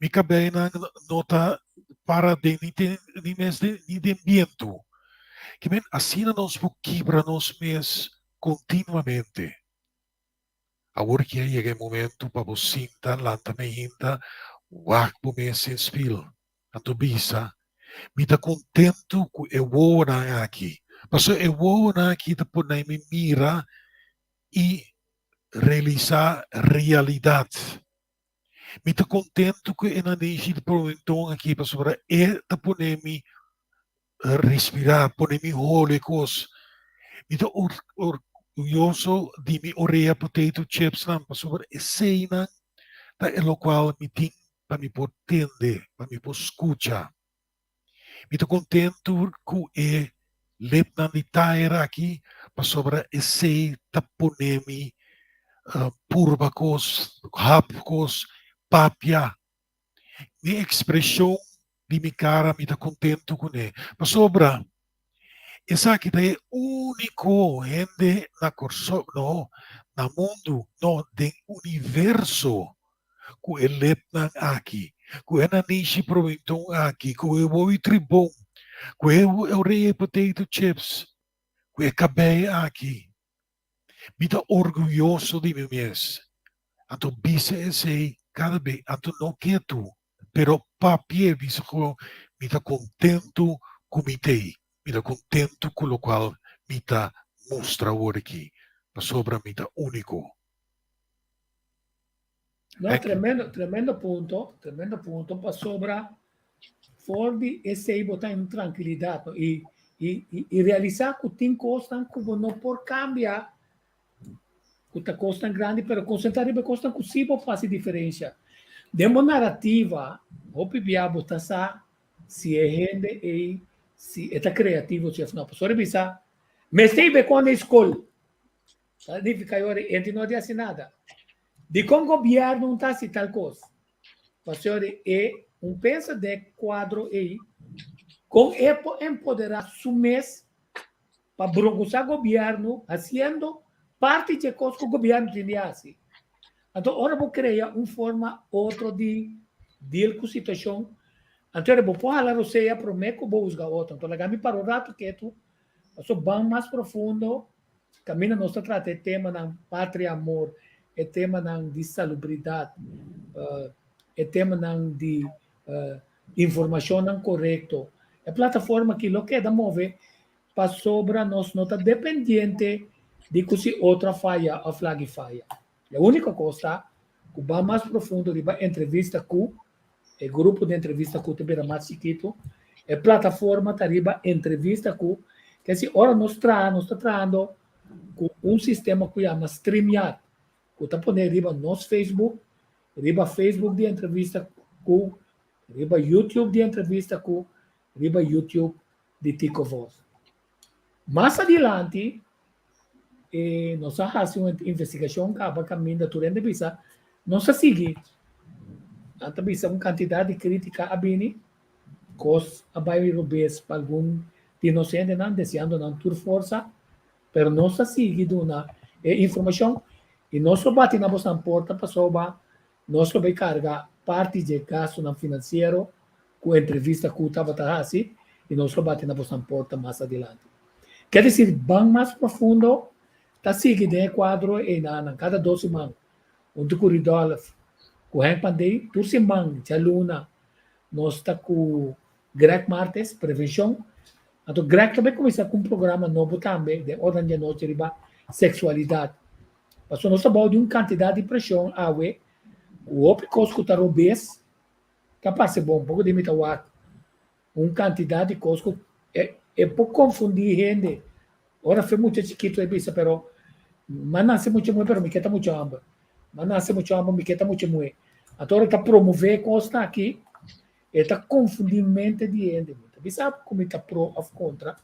Mi kabeinan no ta para den ni den ni mes den ni den bientu. Ke men asina nos por kibra nos mes kontinuamente. Awor ki a yega e momento pa bo sinta, lanta mehinta, wak bo mes den spil. Anto bisa, Mi ta kontentu ku e wowonan aki, pasobra e wowonan aki ta pone mi mira i realisá realidat. Mi ta kontentu ku e nanishi di proventon aki pasobra e ta pone mi respirá, pone mi hole kos. Mi ta orguyoso di mi orea potato chipsnan pasobra eseinan ta e lokual mi tin pa mi por tende, pa mi por skucha. Mi ta kontentu ku e lepnan di tayer aki pasobra esei ta pone mi purba kos, hap kos, papia. Mi ekspreshon di mi kara mi ta kontentu kuné pasobra esaki ta e úniko hende na Kòrsou, no, na mundu, no, den universo ku e lepnan aki, ku e nanishi proventon aki, ku e wowi tribon, ku e orea potato chips, ku e kabei aki. Mi ta orguyoso di mi mes. Anto bisa esei kada be, anto no ketu, pero papia bisa ku mi ta kontentu ku mi t'ei, mi ta kontentu ku lokual mi ta mustra awor aki, pasobra mi ta úniko.
No, tremendo, tremendo punto, tremendo punto pasobra for di esei bo ta en trankilidat no i i i i realisá ku tin kosnan ku bo no por kambia ku ta kosnan grandi pero konsentrá riba e kosnan ku sí por hasi diferensha. Den bo narativa hopi bia bo ta sa si e hende ei si e ta kreativo si òf no. Pasobra bisa mester i beko na e skol. Ta nifiká yora e no di hasi nada. Dikon gobièrnu no ta hasi tal kos? Pasobra e un pensa den e kuadro ei, kon e por empoderá su mes pa brongosá gobièrnu hasiendo parti dje kos ku gobièrnu tin di hasi. Anto ora bo krea un forma otro di deal ku situashon, anto ora bo por hala rosea promé ku bo husga otro. Anto laga mi para un ratu ketu, pasobra ban mas profundo. Kaminda nos ta trata e temanan patria, amor, e temanan di salubridat, e temanan di informashonnan korekto. E plataforma aki lo keda move pasobra nos no ta dependiente di ku si otro a faya òf lag'i faya. E úniko kos ta ku ban mas profundo riba entrevista ku e grupo di entrevista ku ta bira mas chikitu. E plataforma ta riba entrevista ku, ke si ora nos traha, nos ta trahando ku un sistema ku yama StreamYard, ku ta pone riba nos Facebook, riba Facebook di entrevista ku, riba YouTube di entrevista ku, riba YouTube di Tico Vos. Mas adilanti, e nos a hasi un investigashon kaba kaminda tur hende bisa, nos a sigui. Nan ta bisa un kantidat di krítika a bini, kos a bai robes pa algun di nos hendenan, deseando nan tur forsa. Pero nos ta sigui duna e informashon i nos lo bati na bosnan porta pasobra nos lo bai karga parti dje gastunan finansiero ku entrevista ku tabata hasi i nos lo bati na bosnan porta mas adilanti. Ke desir ban mas profundo ta sigui den e kuadro einanan kada dos siman huntu ku Rudolf ku Henk Pandey tur siman djaluna nos ta ku Greg Martes, prevenshon. Anto Greg ta bai kuminsá ku un programa nobo tambe den oranan di anochi riba seksualidat. Pasobra nos ta bou di un kantidat di preshon awe ku hopi kos ku ta robes ta parse bon. Poko di mi ta wak un kantidat di kos ku e e por konfundí hende. Ora fe mucha chikitu e bisa pero m'a nase mucha muhé pero mi ke ta mucha hòmber. M'a nase mucha hòmber mi ke ta mucha muhé. Anto ora ta promové e kosnan aki E ta konfundí mente di hende. Mi ta bisa bo ku mi ta pro òf kontra,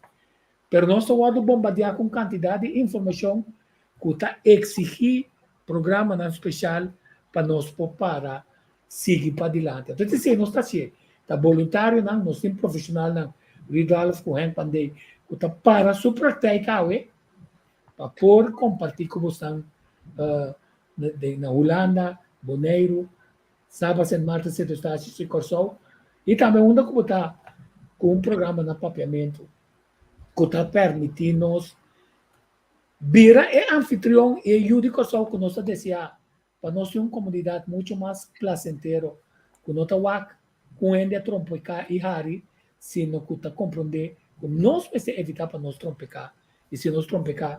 pero nos ta wòrdu bombardiá ku un kantidat di informashon ku ta eksigí programanan speshal pa nos por para sigui padilanti. Anto esei nos ta hasié. Ta boluntarionan, nos tin profeshonalnan, Rudolf ku Henk Pandey, ku ta para su praktijk awe pa por kompartí ku bosnan na Hulanda, Boneiru, Saba, Sint Maarten, Sint Eustatius i Kòrsou i tambe unda ku bo ta ku un programa na papiamentu ku ta pèrmití nos bira e anfitrion i e yu di Kòrsou ku nos ta deseá pa nos tin un komunidat muchu mas plasentero ku no ta wak ku un hende a trompeká i hari sino ku ta komprondé ku nos mester evitá pa nos trompeká i si nos trompeká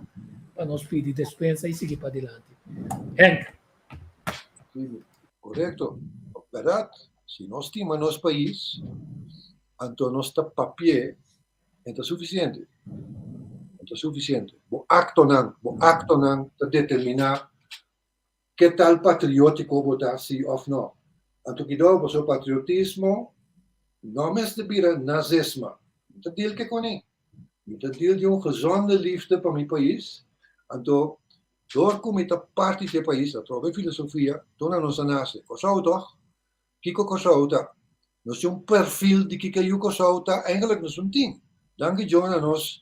pa nos pidi despensa i sigui padilanti. Henk.
Sí, korekto. Bèrdat, si nos stima nos pais, anto nos ta papi'é, e ta sufisiente. E ta sufisiente. Bo aktonan, bo aktonan ta determiná ke tal patriótiko bo ta, sí òf nò. Anto kidó pasobra patriotismo no mester bira nazisme. Mi ta deal ke kuné. Mi ta deal di un gezonde liefde pa mi pais, anto Dor ku mi ta parti di e pais, atrobe e filosofia, duna nos a nase. Kòrsou tòg? Kiko Kòrsou ta? Nos tin un perfil di kiko yu Kòrsou ta? Eigenlik nos no tin. Danki Djo na nos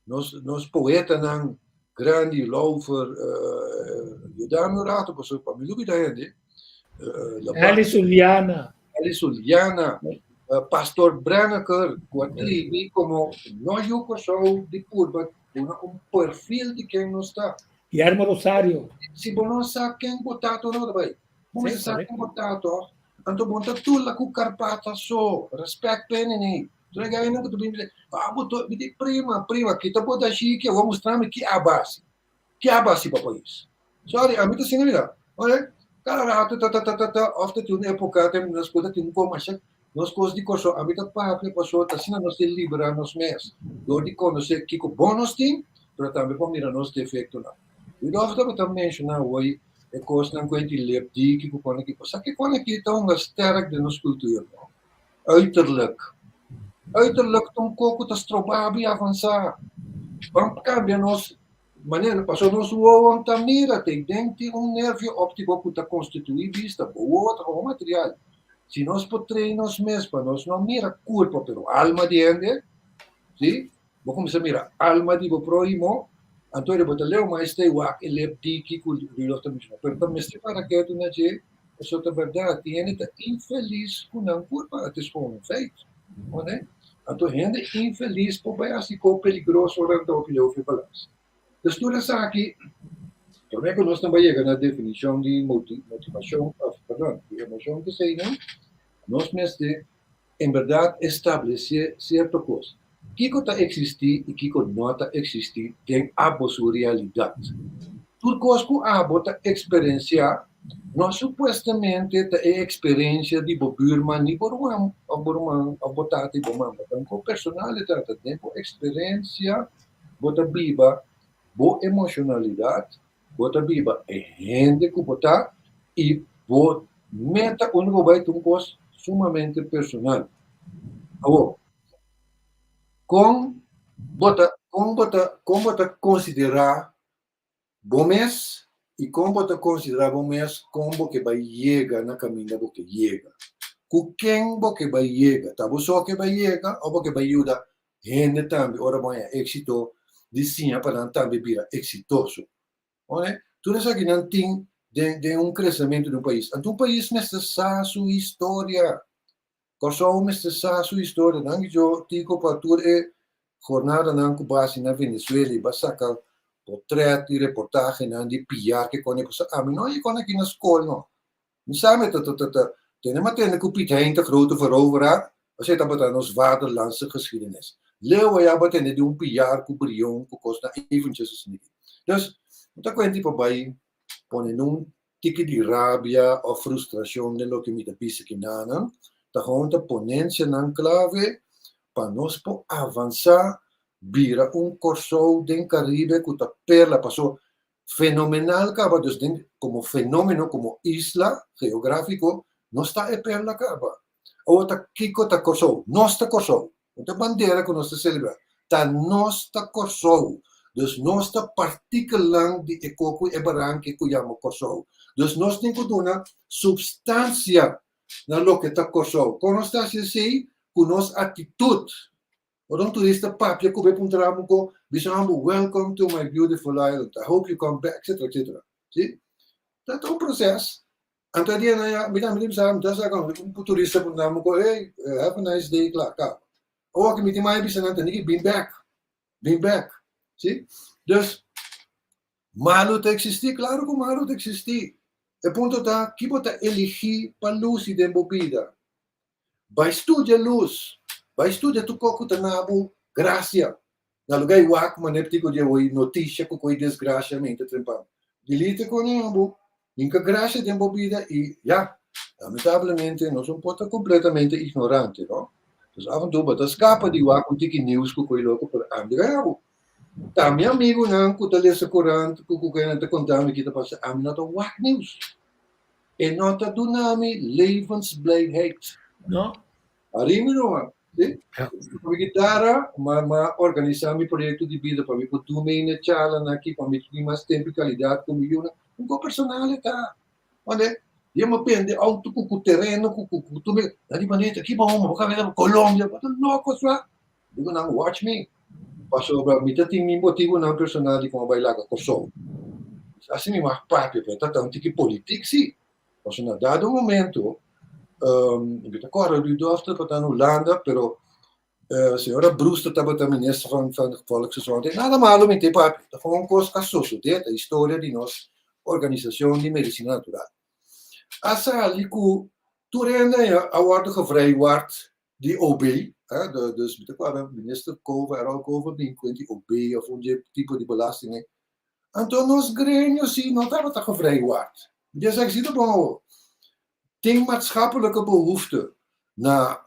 nos nos poetanan grandi, Lauffer, yuda mi un rato pasobra pa mi lubida hende.
Elly Suliana.
Elly Suliana, Pastor Brenneker ku a tribi komo no yu Kòrsou di purba Duna un perfil di ken nos ta.
Guillermo Rosario.
Si bo no sa ken bo ta to no ta bai. Bo mester sa ken bo ta to. Anto bo no ta tula ku karpata so. Respect p'e nini. Tur e gainan ku ta bin bisa, ah bo to, mi di prima, prima, kita bo ta shiki, awor mustra mi ki a basi. Ki a basi pa pais. Sorry, ami ta asina mira. Oye, kada rato ta ta ta ta ta, of ta tin un epoka tem nos ku ta tin un komasha, nos kos di Kòrsou, ami ta papia pasobra ta asina nos tin libera nos mes dor di konosé kiko bon nos tin, pero tambe por mira nos defektonan. Rudolf tabata menshoná awor e kosnan ku e tin lep diki ku kòne ki, sa ke kòne ki ta hunga sterk den nos kultura, no? Uiterlijk. Uiterlijk ta un kos ku ta stroba bo avansá. Ban kambia nos Manera, pasobra nos wowo ta mira te den tin un nervio óptiko ku ta konstituí bista. Bo wowo ta komo material. Si nos por train nos mes pa nos no mira kurpa pero alma di hende, sí, bo kuminsá mira alma di bo próhimo, anto bo ta leu mas te wak e lep diki ku Rudolf ta menshoná. Pero ta mester para ketu na dje, pasobra ta bèrdat, tin hende ta infelis ku nan kurpa, het is gewoon een feit. Oné? Anto hende infelis por bai hasi ko peligroso ora nan ta hopi leu for balans. Dus tur esaki, promé ku nos nan bai yega na definishon di motivashon, òf perdon, di emoshon p'eseinan, nos mester en bèrdat establesé sierto kos. Kiko ta eksistí i kiko no ta eksistí den abo su realidat. Tur kos ku abo ta eksperensiá no supuestamente ta e eksperensia di bo bürman ni bo ruman òf bo ruman òf bo tata i bo mama. Ta un kos personal e trata. Den bo eksperensia bo ta biba bo emoshonalidat, bo ta biba e hende ku bo ta i bo meta unda bo bai ta un kos sumamente personal. Awor, kon bo ta kon bo ta kon bo ta konsiderá bo mes i kon bo ta konsiderá bo mes kon bo ke bai yega na kaminda bo ke yega? Ku ken bo ke bai yega? Ta bo so ke bai yega òf bo ke bai yuda hende tambe ora bo haña éksito? di siña pa nan tambe bira eksitoso. One, tur esakinan tin den den un kresementu di un pais. Anto un pais mester sa su historia. Kòrsou mester sa su historia. Danki Djo Tico pa tur e jornadanan ku basi na Venezuela i ba saka potrèt i reportahenan di Piar ke kòne pasobra ami no a yega kòne aki na skol no. Mi sa mi ta ta ta ta tene ma tende ku Piet Hein ta grote veroveraar, esei tabata nos vaderlandse geschiedenis. Leo a yaba tende di un Piar ku Brion ku kosnan eventjes asina aki. Dus, mi ta kuenti pa bai pone nun tiki di rabia òf frustrashon den loke mi ta bisa kinanan, ta gewoon ta ponensianan klave pa nos por avansá bira un Kòrsou den Karibe ku ta perla paso fenomenal kaba dus den komo fenomeno komo isla geográfiko nos ta e perla kaba. Awor ta kiko ta Kòrsou? Nos ta Kòrsou. No ta bandera ku nos ta selebrá. Ta nos ta Kòrsou. Dus nos ta partikelnan di e koko i e baranke ku yama Kòrsou. Dus nos tin ku duna supstansia na loke ta Kòrsou. Kon nos ta hasi esei? Ku nos aktitut. Ora un turista papia ku bo e puntra bo ku bisa bo welcome to my beautiful island, I hope you come back, etcetera, etcetera. Si? Ta ta un proces. Anto e dia nan ya, mi tambe tin bisa, mi ta sa kon un turista puntra bo ku hey, have a nice day, kla, kaba. Awor ki mi tin mai bisa nan tene ki bin bek, bin bek. Si? Dus, malu ta eksistí? Klaro ku malu ta eksistí. E punto ta, ki bo ta eligí pa lusi den bo bida? Bai studia lus, bai studia tur kos ku ta na bo grasia. Na lugá i wak manera p'tiko di awor i notisia ku koi desgrasia mente trempan. Delite ku nan bo hinka grasia den bo bida i ya, lamentablemente nos un por ta kompletamente ignorante, no? Dus af en toe bo ta skapa di wak un tiki news ku koi loko pero ami ta gana bo. Ta mi amigunan ku ta lesa korant ku ku nan ta konta mi ki ta pasa, ami no ta wak news. E no ta duna mi levensblijheid.
No.
Arrimi numa, si?
Ja.
Ku mi gitara, ma ma organisá mi proyekto di bida pa mi por duna mi na charlanan aki, pa mi tin mas tempu i kalidat ku mi yunan. Un kos personal e ta. Wande, dia mi a bende outo ku ku tereno ku ku ku tur mi, nan di manera ki bo bo ka bende Colombia, bo ta loko swa. Digo nan watch me, pasobra mi ta tin mi motibunan personal di kon a bai laga Kòrsou. Asina mi mag papia, pero ta ta un tiki politik si. Pasobra na dado momento, mi ta kòrda Rudolf tabata na Hulanda, pero señora Brewster tabata minister van van Volksgezondheid. Nada malo mi te papia, ta gewoon kos a sosodé, ta historia di nos organisashon di medisina natural. A sali ku tur hende a wòrdu gevrijwaard di OB, dus mi ta kòrda minister Cova, Errol Cova bin ku di OB of un dje tipo di belasting ei. Anto nos gremio si no tabata gevrijwaard. Mi a si ta bon awor. Tin maatschappelijke behoefte na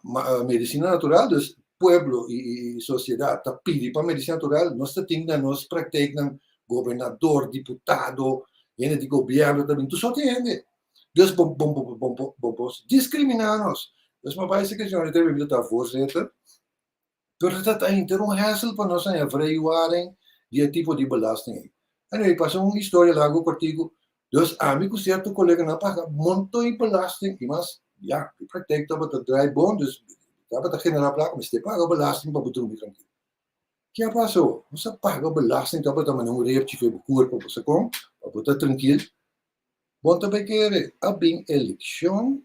medisina natural, dus pueblo i sosiedat ta pidi pa medisina natural, nos ta tin na nos praktijknan gobernador, diputado, hende di gobièrnu ta bin, tur sorti hende. Dus bo bo bo bo bo bo bo diskriminá nos. Dus mi a bai esaki señor Rita Biblia ta voorzitter, pero ta ta henter un hassle pa nos haña vrijwaring di e tipo di belasting ei. Anyway, pasa un historia largu kòrtiku, dus ami ku sierto koleganan a paga monton di belasting i mas, ya, e praktijk tabata draai bon, dus tabata generá plaka, mester paga belasting pa bo drumi trankil. Ke a pasa ho? Nos a paga belasting tabata manera un repchi for bo kurpa, bo sa kon? Pa bo ta trankil. Bo ta bay kere a bin eleccion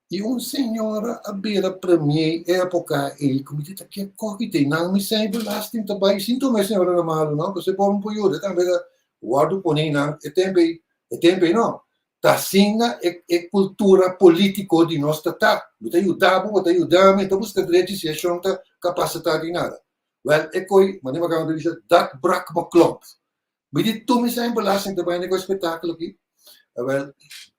y un señora a bira premier e epoca ey cu mi ta ke coki te nan mi sey belasting ta bay sin tuma e señora na malo no pasobra e pobre por yuda tambe ta wordo pone nan e tempo ey e tempo ey no ta asina e e cultura politico di nos ta ta bo ta yuda bo bo ta yuda mi ta busca drechi si e shon ta capacita di nada wel e coy manera mi a caba di bisa dat brak me klomp. Mi di tur mi sa belasting ta bai na e espectáculo aki. Awel,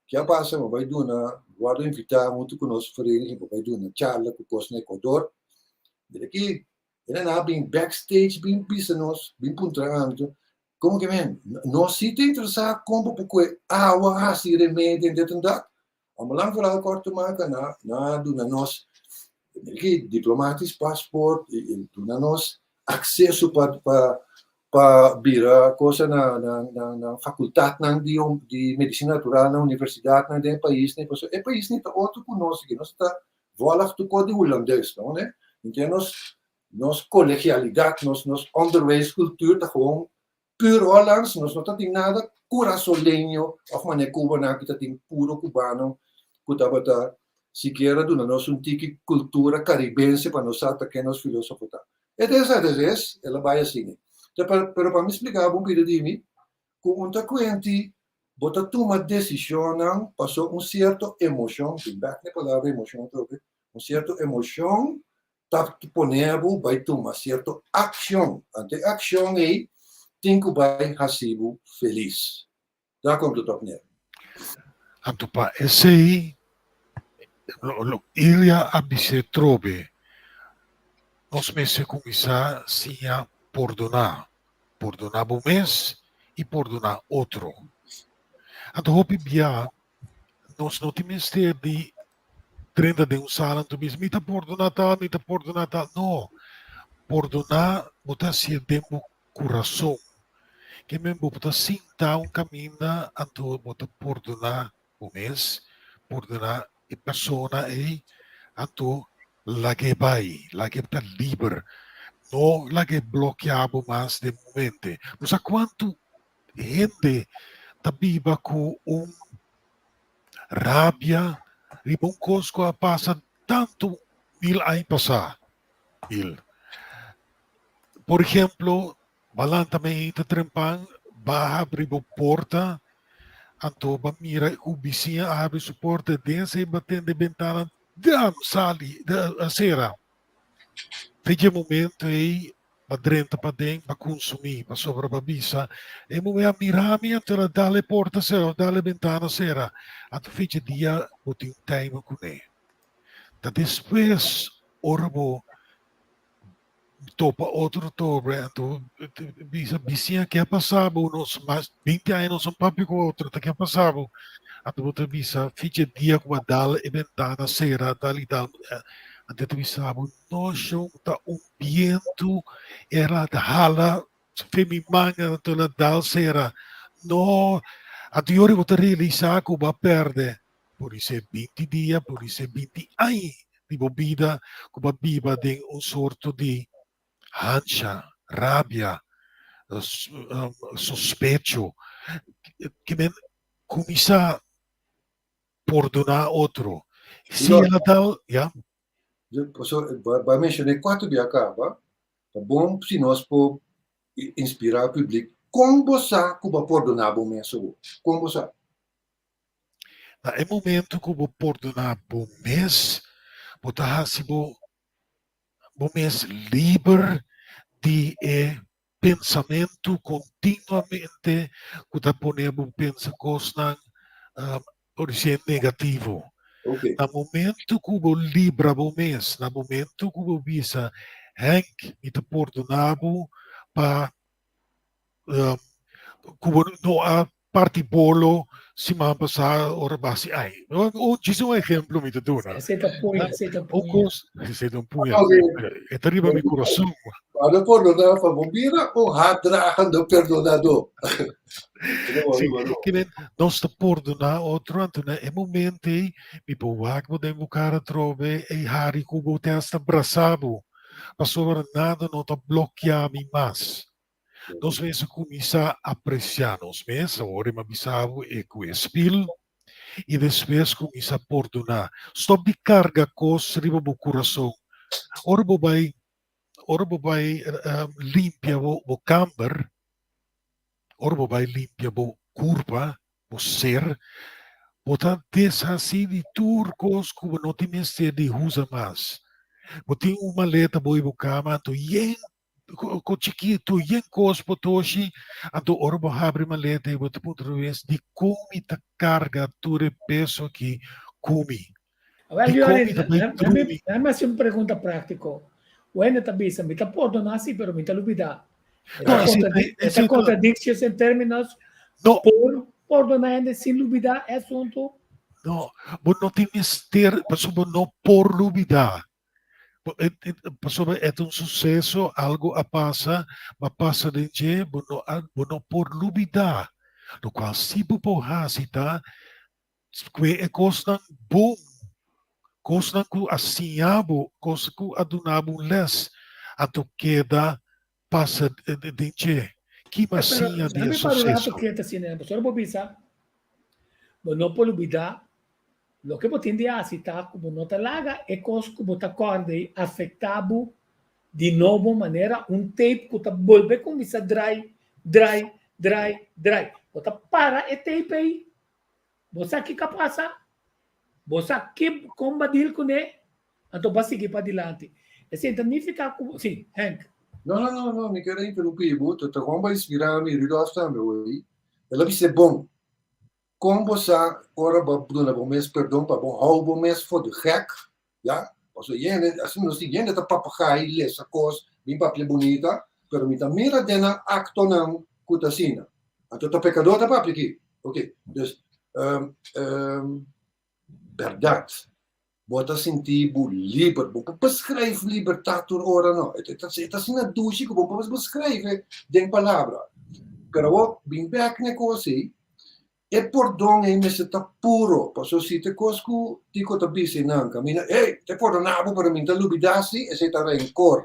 ke a pasa? Mi bai duna, wòrdu invitá huntu ku nos vereniging pa bai duna charla ku kos na Ecuador. Mira aki, e nan a bin backstage bin bisa nos, bin puntra ami, komo ke men, nos si ta interesá kon bo por kohe awa hasi remedi en dit en dat. Om lang verhaal kort te maken, nan a duna nos mira aki, diplomatisch paspoort, i duna nos akseso pa pa pa bira cosa na na na na facultadnan di di medicina natural na universidadnan den e paisnan pasobra e paisnan ta otro ku nos aki nos ta volg tur kos di hulandes no ne henter nos. Nos kolegialidat, nos nos onderwijscultuur ta gewoon puur Hollands, nos no ta tin nada kurasoleño òf manera Cubanan ku ta tin puro cubano ku tabata sikiera duna nos un tiki kultura karibense pa nos sa ta ken nos filosofo ta. E ta esei ta es, el a bai asina. Pero pa mi splika bo un pida di mi ku un ta kuenti bo ta tuma desishonnan paso un sierto emoshon, bin bèk na e palabra emoshon atrobe, un sierto emoshon ta pone bo bai tuma sierto akshon. Anto e akshon ei tin ku bai hasi bo felis. Daar komt het op neer.
Anto pa esei lo Ilya a bis'é trobe, Nos mester kuminsá siña pordoná, pordoná bo mes i pordoná otro. Anto hopi bia nos no tin mester di drenta den un sala anto bisa mi ta pordoná tal, mi ta pordoná tal. No, pordoná bo ta hasié den bo kurason. Ke men bo ta sinta un kaminda anto bo ta pordoná bo mes, pordoná e persona ei, anto lag'é bai, lag'é ta liber. No lag'é blokeá bo mas den momente. Bo sa kuantu hende ta biba ku un rabia riba un kos ku a pasa tantu mil aña pasá? Mil. Por ejemplo, ba lanta meinta trempan, ba habri bo porta, anto ba mira ku bisiña a habri su porta, den esei ba tende bentana, dam, sali, sera. Te dje momento ei ba drenta paden, ba kunsumí, pasobra ba bisa, e muhé a mira mi, anto el a dal e porta sera, o dal e bentana sera. Anto fecha dia bo tin un time kuné. Ta despues ora bo topa otro tobre anto bisa bisiña ke a pasa bo nos mas 20 aña nos no papia ku otro ta ke a pasa bo anto bo ta bisa ficha dia ku a dal e bentana sera tal i tal anto e ta bisa bo no shon ta un bientu era ta hala fe mi manga anto el a dal sera no anto yori bo ta realisa ku bo a perde Por esei binti dia, por esei binti aña di bo bida ku bo a biba den un sorto di hansha, rabia, sospecho. Ke men kuminsá pordoná otro. Si el a dal, ya.
Bo a menshoná kuater bia kaba, ta bon si nos por inspirá publik. Kon bo sa ku bo a pordoná bo mes awor? Kon bo sa?
Na e momento ku bo pordoná bo mes, bo ta hasi bo bo mes liber di e pensamentu kontinuamente ku ta pone bo pensa kosnan por disi negativo. Na momento ku bo libra bo mes, na momento ku bo bisa Henk mi ta pordoná bo pa ku bo no a parti bolo siman pasá ora basi ai. Djis un ehemplo mi ta duna.
Esei ta puña, esei ta puña.
Un kos, esei ta un puña. E ta riba mi kurason.
Pa no pordoná pa bo bira un haatdragende perdonadó.
Sí, ke men nos ta pordoná otro, anto na e momento ei mi por wak bo den bo kara atrobe ei hari ku bo te hasta brasá bo, pasobra nada no ta blokeá mi mas. Nos mester kuminsá apresiá nos mes, awor e m'a bisa bo e ku e spil, i despues kuminsá pordoná. Stòp di karga kos riba bo kurason. Ora bo bai, ora bo bai limpia bo bo kamber, ora bo bai limpia bo kurpa, bo ser, bo ta deshasí di tur kos ku bo no tin mester di usa mas. Bo tin un maleta bo i bo kama, anto yen Ko chikitu yen kos bo toshi, anto ora bo habri maleta i bo ta puntra bo mes, dikon mi ta karga tur e peso aki ku mi?
Awel,
Dikon
Johnny,
mi ta bai drumi?
Lami hasi un pregunta práktiko. Wende ta bisa, mi ta pordoná si, pero mi ta lubidá. E
No,
ta
esei ta,
e ta
esei ta,
kontradikshon en términos.
no,
Por pordoná hende sin lubidá e asuntu?
no, bo no tin mester, pasobra bo no por lubidá. Pasobra e ta un suseso, algo a pasa, bo a pasa den dje, bo no a, bo no por lubidá. Lokual si bo por hasi ta kue e kosnan bon, kosnan ku a siña bo, kos ku a duna bo un lès. Anto keda pasa den dje. Ki
Pero,
masiña di e
dame para un rato
suseso?
keda asina, pastor bo bisa, bo no por lubida, loke bo tin di hasi ta ku bo no ta laga e kos ku bo ta kòrda ei afektá bo di nobo manera un tape ku ta bolbe kuminsá drai, drai, drai, drai. Bo ta para e tape ei, bo sa kiko a pasa, bo sa ki kon bo a deal kuné, anto bo a sigui padilanti. Esei ta nifiká ku bo, sí, Henk.
No, no, no, no, mi ker a interumpí bo, ta ta kon bo a inspirá mi, Rudolf tambe hoy. El a bis'é bon. Kon bo sa ora bo a duna bo mes perdon pa bo hou bo mes for di gek, ya? Pasobra yende, asina nos tin yende ta papagai, lesa kos, bin papia bunita, pero mi ta mira den nan aktonan ku ta asina. Anto ta pekador ta papia aki. Ok, dus, bèrdat, bo ta sinti bo liber, bo por beskrijf libertat tur ora no, e ta asina dushi ku bo por beskrijf e den palabra, pero awor bin bek na e kos ei, e pordon ei mester ta puro, pasobra si ta e kos ku Tiko ta bisa einan kaminda, ey, ta pordona bo pero mi ta lubida si, esei ta renkor,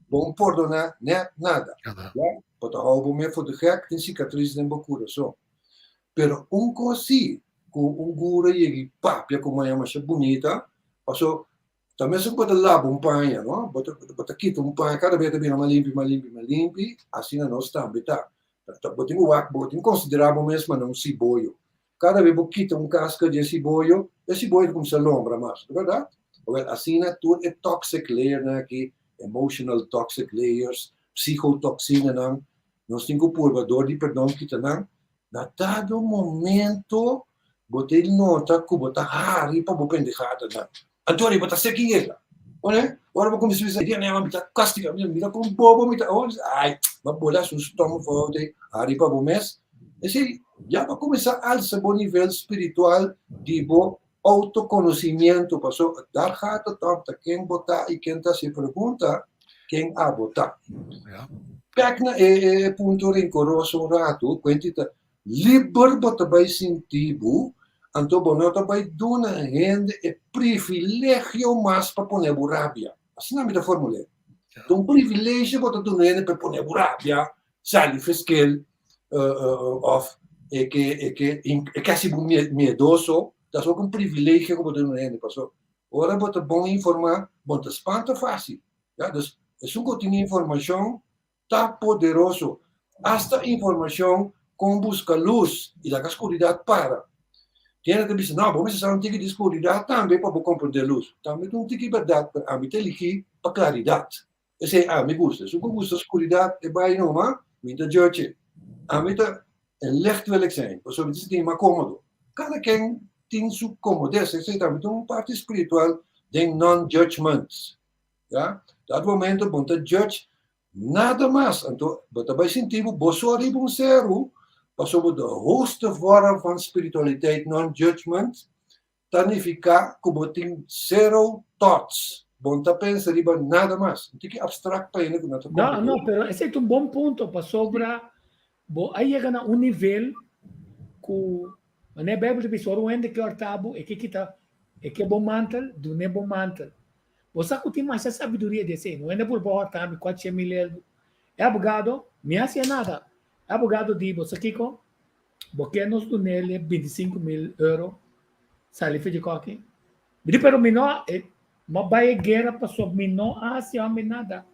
bo no pordona nèt nada, ya, bo ta hou bo mes for di gek, tin sikatris den bo kurason. Pero un kos si, ku un gura yega i papia ku maña masha bunita, paso ta mesun ku bo ta laba un paña, no? Bo ta bo ta kita un paña kada bes ta bira mas limpi, mas limpi, mas limpi, asina nos tambe ta. Bo tin ku wak, bo tin ku konsiderá bo mes manera un siboyo. Kada bes bo kita un kaska di e siboyo, e siboyo ta kuminsá lombra mas, no bèrdat? Awèl, asina tur e toxic layernan aki, emotional toxic layers, psigotoksinanan, nos tin ku purba dor di perdon kita nan. Na dado momento bo ta nota ku bo ta hari pa bo pendejadanan. Anto bo ta seki yega. Ora, ora bo kuminsá bisa, dia mi ta kastiga, mi ta kon bobo, mi ta, ai, bo bola su stom fout ei, hari pa bo mes. Esei, ya bo a kuminsá alsa bo nivel spiritual di bo outokonosimiento, paso daar gaat het om, ta ken bo ta i ken ta hasi e pregunta, ken abo ta. Bek na e e punto renkoroso un ratu, kuenti ta liber bo ta bai sinti bo, anto bo no ta bai duna hende e privilegio mas pa pone bo rabia. Asina mi ta formul'é. Ta un privilegio bo ta duna hende pa e pone bo rabia, sali feskel, òf e ke e ke e ke hasi bo miedoso, ta ook un privilegio ku bo ta duna hende, pasobra ora bo ta bon informá, bo no ta spanta fásil. Ya, dus esun ku tin informashon ta poderoso. Asta informashon kon buska lus i laga skuridat para. Hende ta bisa, no, bo mester sa un tiki di skuridat tambe pa bo komprendé lus. Tambe ta un tiki bèrdat, pero ami ta eligí pa klaridat. Esei ami gusta. Esun ku gusta skuridat e bai numa, mi ta judge. Ami ta en licht wil ik zijn, pasobra mi ta sinti mi mas kómodo. Kada ken tin su komodesa, esei tambe ta un parti spiritual den non-judgment. Ya, dat momento bo no ta judge nada mas, anto bo ta bai sinti bo bo so riba un seru, pasobra de hoogste vorm van spiritualiteit, non-judgment, ta nifiká ku bo tin zero thoughts, bo no ta pensa riba nada mas. Un tiki abstract pa hende ku no ta
No,
komprendé.
no, pero esei ta un bon punto pasobra bo a yega na un nivel ku manera Bijbel ta bisa ora un hende ke hòrta bo e ke kita e ke bo mantel, dun'é bo mantel. Bo sa ku tin masha sabiduria di esei. No hende por bo hòrta mi kuatshe mil elbo. E abogado, mi hasié nada. E abogado di, bo sa kiko? Bo ke nos dun'el e 25.000 euro sali for di koki? Mi di, pero mi no, e, mi bai e guera pasobra mi no a hasi homber nada.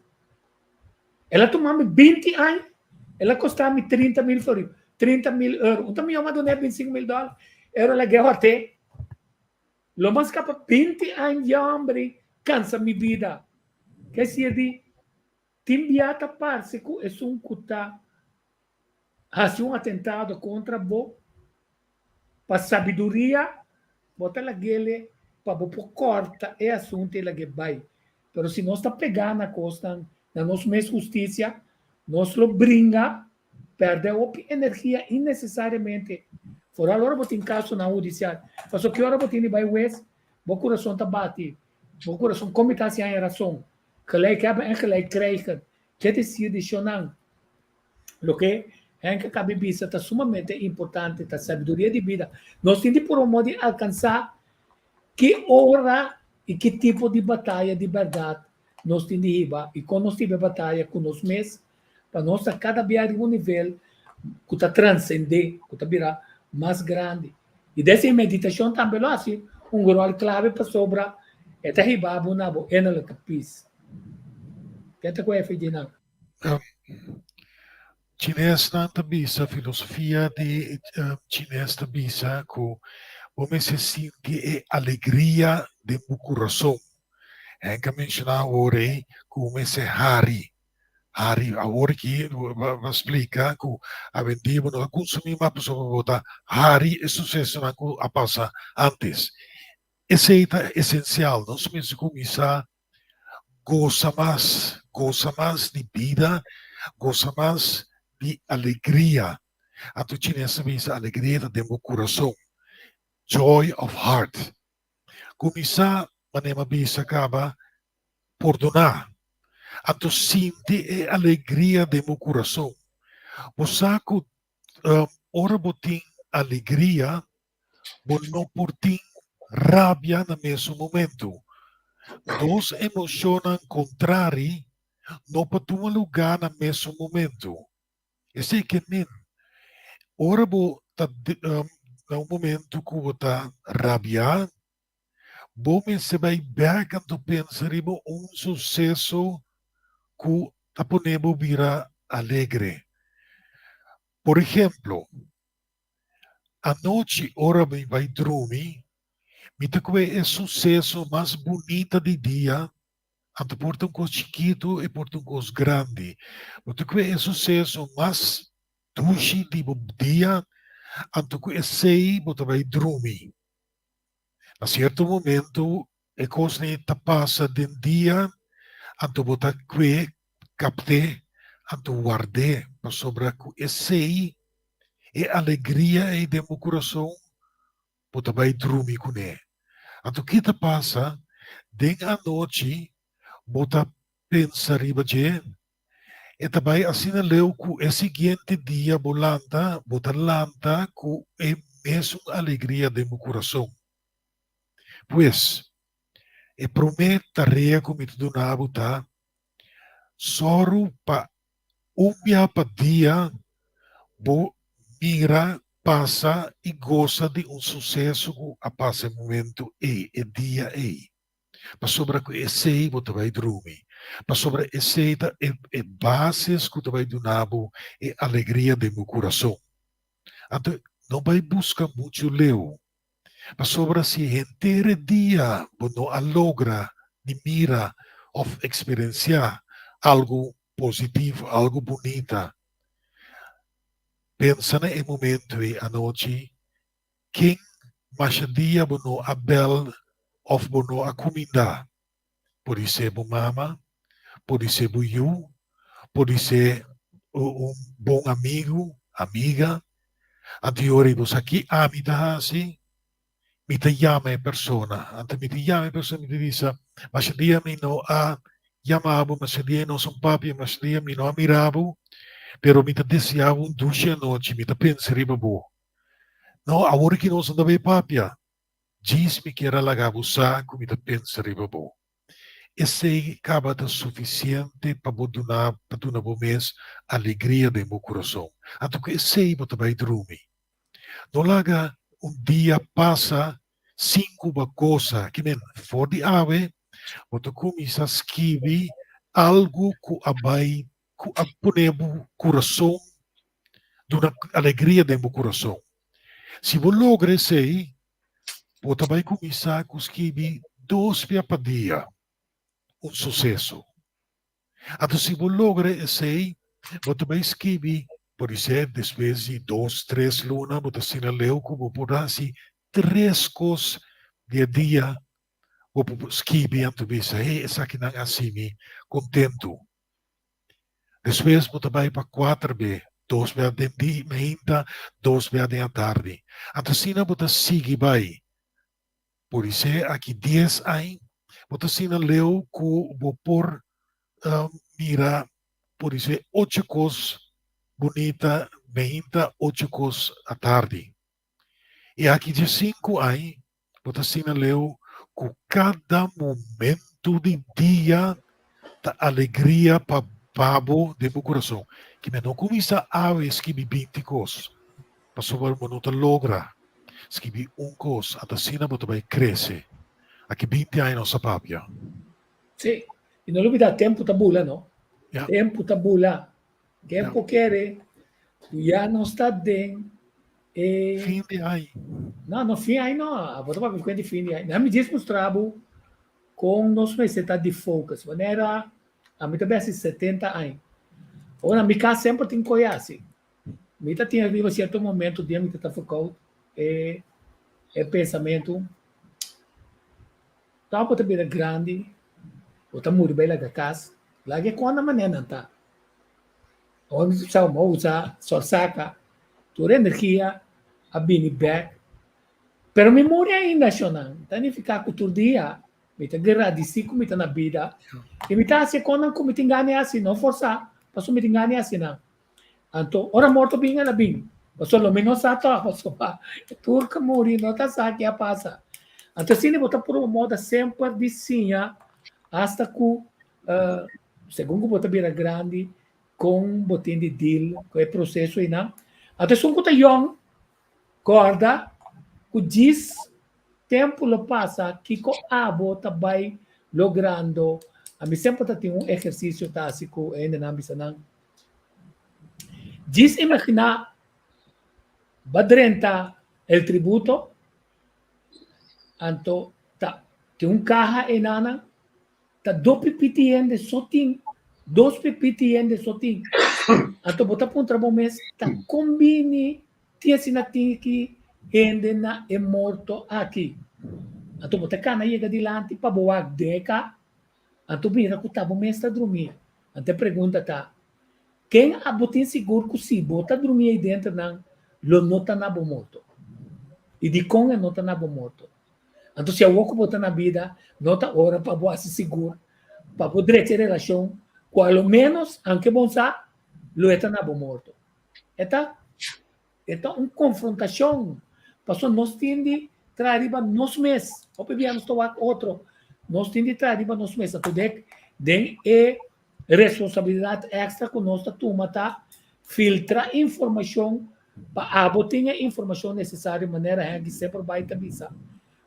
El a tuma mi 20 aña, el a kosta mi 30 mil florin, 30 mil euro. Un ta mi yama dun'é 25 mil dòler. Euro el a guera hòrt'é. Lo mas kapa 20 aña di hombre kansa mi bida. Ke sier di, tin bia ta parse ku esun ku ta hasi un atentado kontra bo, pa sabiduria bo ta lag'ele pa bo por kòrta e asuntu i lag'é bai. Pero si nos ta pegá na kosnan, na nos mes hustisia, nos lo bringa, pèrdè hopi energia innesesariamente. Foral ora bo tin kasonan hudisial. Pasobra ki ora bo tin di bai hues, bo kurason ta bati, bo kurason kon mi ta hasi haña rason? Gelijk hebben en gelijk krijgen. Ke desishonnan Loke Henk a kabi bisa ta sumamente importante, ta sabiduria di bida. Nos tin di purba modo di alkansá ki ora i ki tipo di bataya di bèrdat. nos tin di hiba i kon nos ta hiba e bataya ku nos mes pa nos ta kada bia riba un nivel ku ta transendé, ku ta bira mas grandi. I desi e meditashon tambe lo hasi un ròl klave pasobra e ta hiba bo na bo innerlijke peace. Ke ta ku e FG nan?
Chinesnan ta bisa, filosofia di chines ta bisa ku bo mester sinti e alegria den bo kurason. Henk a menshoná awor ei ku bo mester hari. Hari, awor aki bo a splika ku awendia bo no ta kunsumí mas pasobra bo ta hari e susesonan ku a pasa ántes. Esei ta esensial, nos mester kuminsá gosa mas, gosa mas di bida, gosa mas di alegria. Anto chines ta bisa alegria ta den bo kurason, joy of heart. Kuminsá manera mi a bisa kaba pordoná, anto sinti e alegria den bo kurason. Bo sa ku ora bo tin alegria, bo no por tin rabia na mesun momento. Dos emocionnan contrari no por tuma lugar na mesun momento. Esey ke men, ora bo ta na un momento cu bo ta rabia, bo mester bay bek anto pensa riba un suceso cu ta pone bo bira alegre. Por ehemplo, Anochi ora mi bai drumi, mi ta kue e suseso mas bunita di dia, anto por ta un kos chikitu i por ta un kos grandi. Bo ta kue e suseso mas dushi di bo dia, anto ku esei bo ta bai drumi. Na sierto momento e kosnan ei ta pasa den dia, anto bo ta kue kapt'é, anto ward'é, pasobra ku esei, e alegria ei den bo kurason, bo ta bai drumi kuné. Anto ki ta pasa? Den anochi bo ta pensa riba dje, e ta bai asina leu ku e siguiente dia bo lanta, bo ta lanta ku e mesun alegria den bo kurason. Pues, e promé tarea ku mi ta duna bo ta, sòru pa un bia pa dia bo mira, pasa i gosa di un suseso ku a pasa e momentu ei, e dia ei. Pasobra ku esei bo ta bai drumi. Pasobra esei ta e e basis ku ta bai duna bo e alegria den bo kurason. Anto no bai buska muchu leu. Pasobra si henter e dia bo no a logra ni mira òf eksperensiá algu positivo, algu bunita, pensa na e momentu ei anochi ken masha dia bo no a bèl òf bo no a kumindá. Podisé bo mama, podisé bo yu, podisé un bon amigu, amiga. Anto e ora ei bo sa ki ami ta hasi? Mi ta yama e persona. Anto mi ta yama e persona mi ta bisa, masha dia mi no a yama bo, masha dia nos un papia, masha dia mi no a mira bo, pero mi ta desea bo un dushi anochi, mi ta pensa riba bo. No, awor ki nos no ta bay papia. Djis mi kier a laga bo sa ku mi ta pensa riba bo. Esei kaba ta sufisiente pa bo duna pa duna bo mes alegria den bo kurason. Anto ku esei bo ta bai drumi. No laga un dia pasa sin ku bo a gosa. Ki men, for di awe bo ta kuminsá skibi algu ku a bai ku a pone bo kurason duna alegria den bo kurason. Si bo logra esei, bo ta bai kuminsá ku skibi dos bia pa dia un suseso. Anto si bo logra esei, bo ta bai skibi, podisé despues di dos, tres luna bo ta asina leu ku bo por hasi tres kos di e dia bo por skibi anto bisa, hey, esakinan a hasi mi kontentu. Despues bo ta bai pa kuater be, dos bia den di mainta, dos bia den atardi. Anto asina bo ta sigui bai. Podisé aki dies añ bo ta asina leu ku bo por mira podisé ocho kos bunita mainta, ocho kos atardi. I aki diesinku añ bo ta asina leu ku kada momentu di dia. Ta alegria pa bo den bo kurason. Ke men no kuminsá awe skibi 20 kos, pasobra bo no ta logra skibi un kos, anto asina bo ta bai krese. Aki 20 aña nos a papia.
Sí, i no lubidá tempu ta bula, no? Tempu ta bula. Tempu kere ku ya nos ta den e.
Fin di aña.
No, no fin aña no. Abo ta papia kuenta di fin di aña. Mi djis mustra bo kon nos mester ta di focus. Manera ami ta besi 70 aña. Ora mi kas semper tin koe hasi. Mi ta tin riba sierto momento dia mi ta ta verkoud e e pensamentu. Tòg bo ta bira grandi, bo ta muri bai laga kas, laga e kònda manera nan ta. Ora mi sa bo usa sòrsaka, tur energia a bini bèk. Pero mi muri ainda shonnan, ta nifiká ku tur dia mi ta gradisí ku mi ta na bida i mi ta hasi e kòndan ku mi tin gana di hasi, no forsá, pasobra mi tin gana di hasi nan. Anto ora morto bin el a bin, pasobra lo mi no sa tòg, pasobra tur ku muri no ta sa ke a pasa. Anto asina bo ta purba moda semper di siña asta ku segun ku bo ta bira grandi kon bo tin di deal ku e proseso einan. Anto esun ku ta yòn kòrda ku djis tempu lo pasa kiko abo ta bai logrando. Ami semper ta tin un ehersisio ta hasi ku e hendenan bisa nan, Djis imaginá bo a drenta El Tributo, anto ta tin un kaha enanan, ta dos pipiti hende so tin, dos pipiti hende so tin. Anto bo ta puntra bo mes, ta kon bini tin asina tin ki hende na e morto aki? Anto bo ta kana yega dilanti pa bo wak den e kaha, Anto mira ku ta bo mes ta drumí. Anto e pregunta ta, Ken abo tin sigur ku si bo ta drumí ei denter nan lo no ta na bo morto? I dikon e no ta na bo morto? Anto si awor ku bo ta na bida, no ta ora pa bo hasi sigur pa bo drecha e relashon ku a lo ménos, anke bon sa, lo e ta na bo morto. E ta E ta un konfrontashon, pasobra nos tin di traha riba nos mes. Hopi bia nos ta wak otro. Nos tin di traha riba nos mes. Anto dek den e responsabilidat èkstra ku nos ta tuma ta filtra informashon pa abo tin e informashon nesesario manera Henky semper bai ta bisa.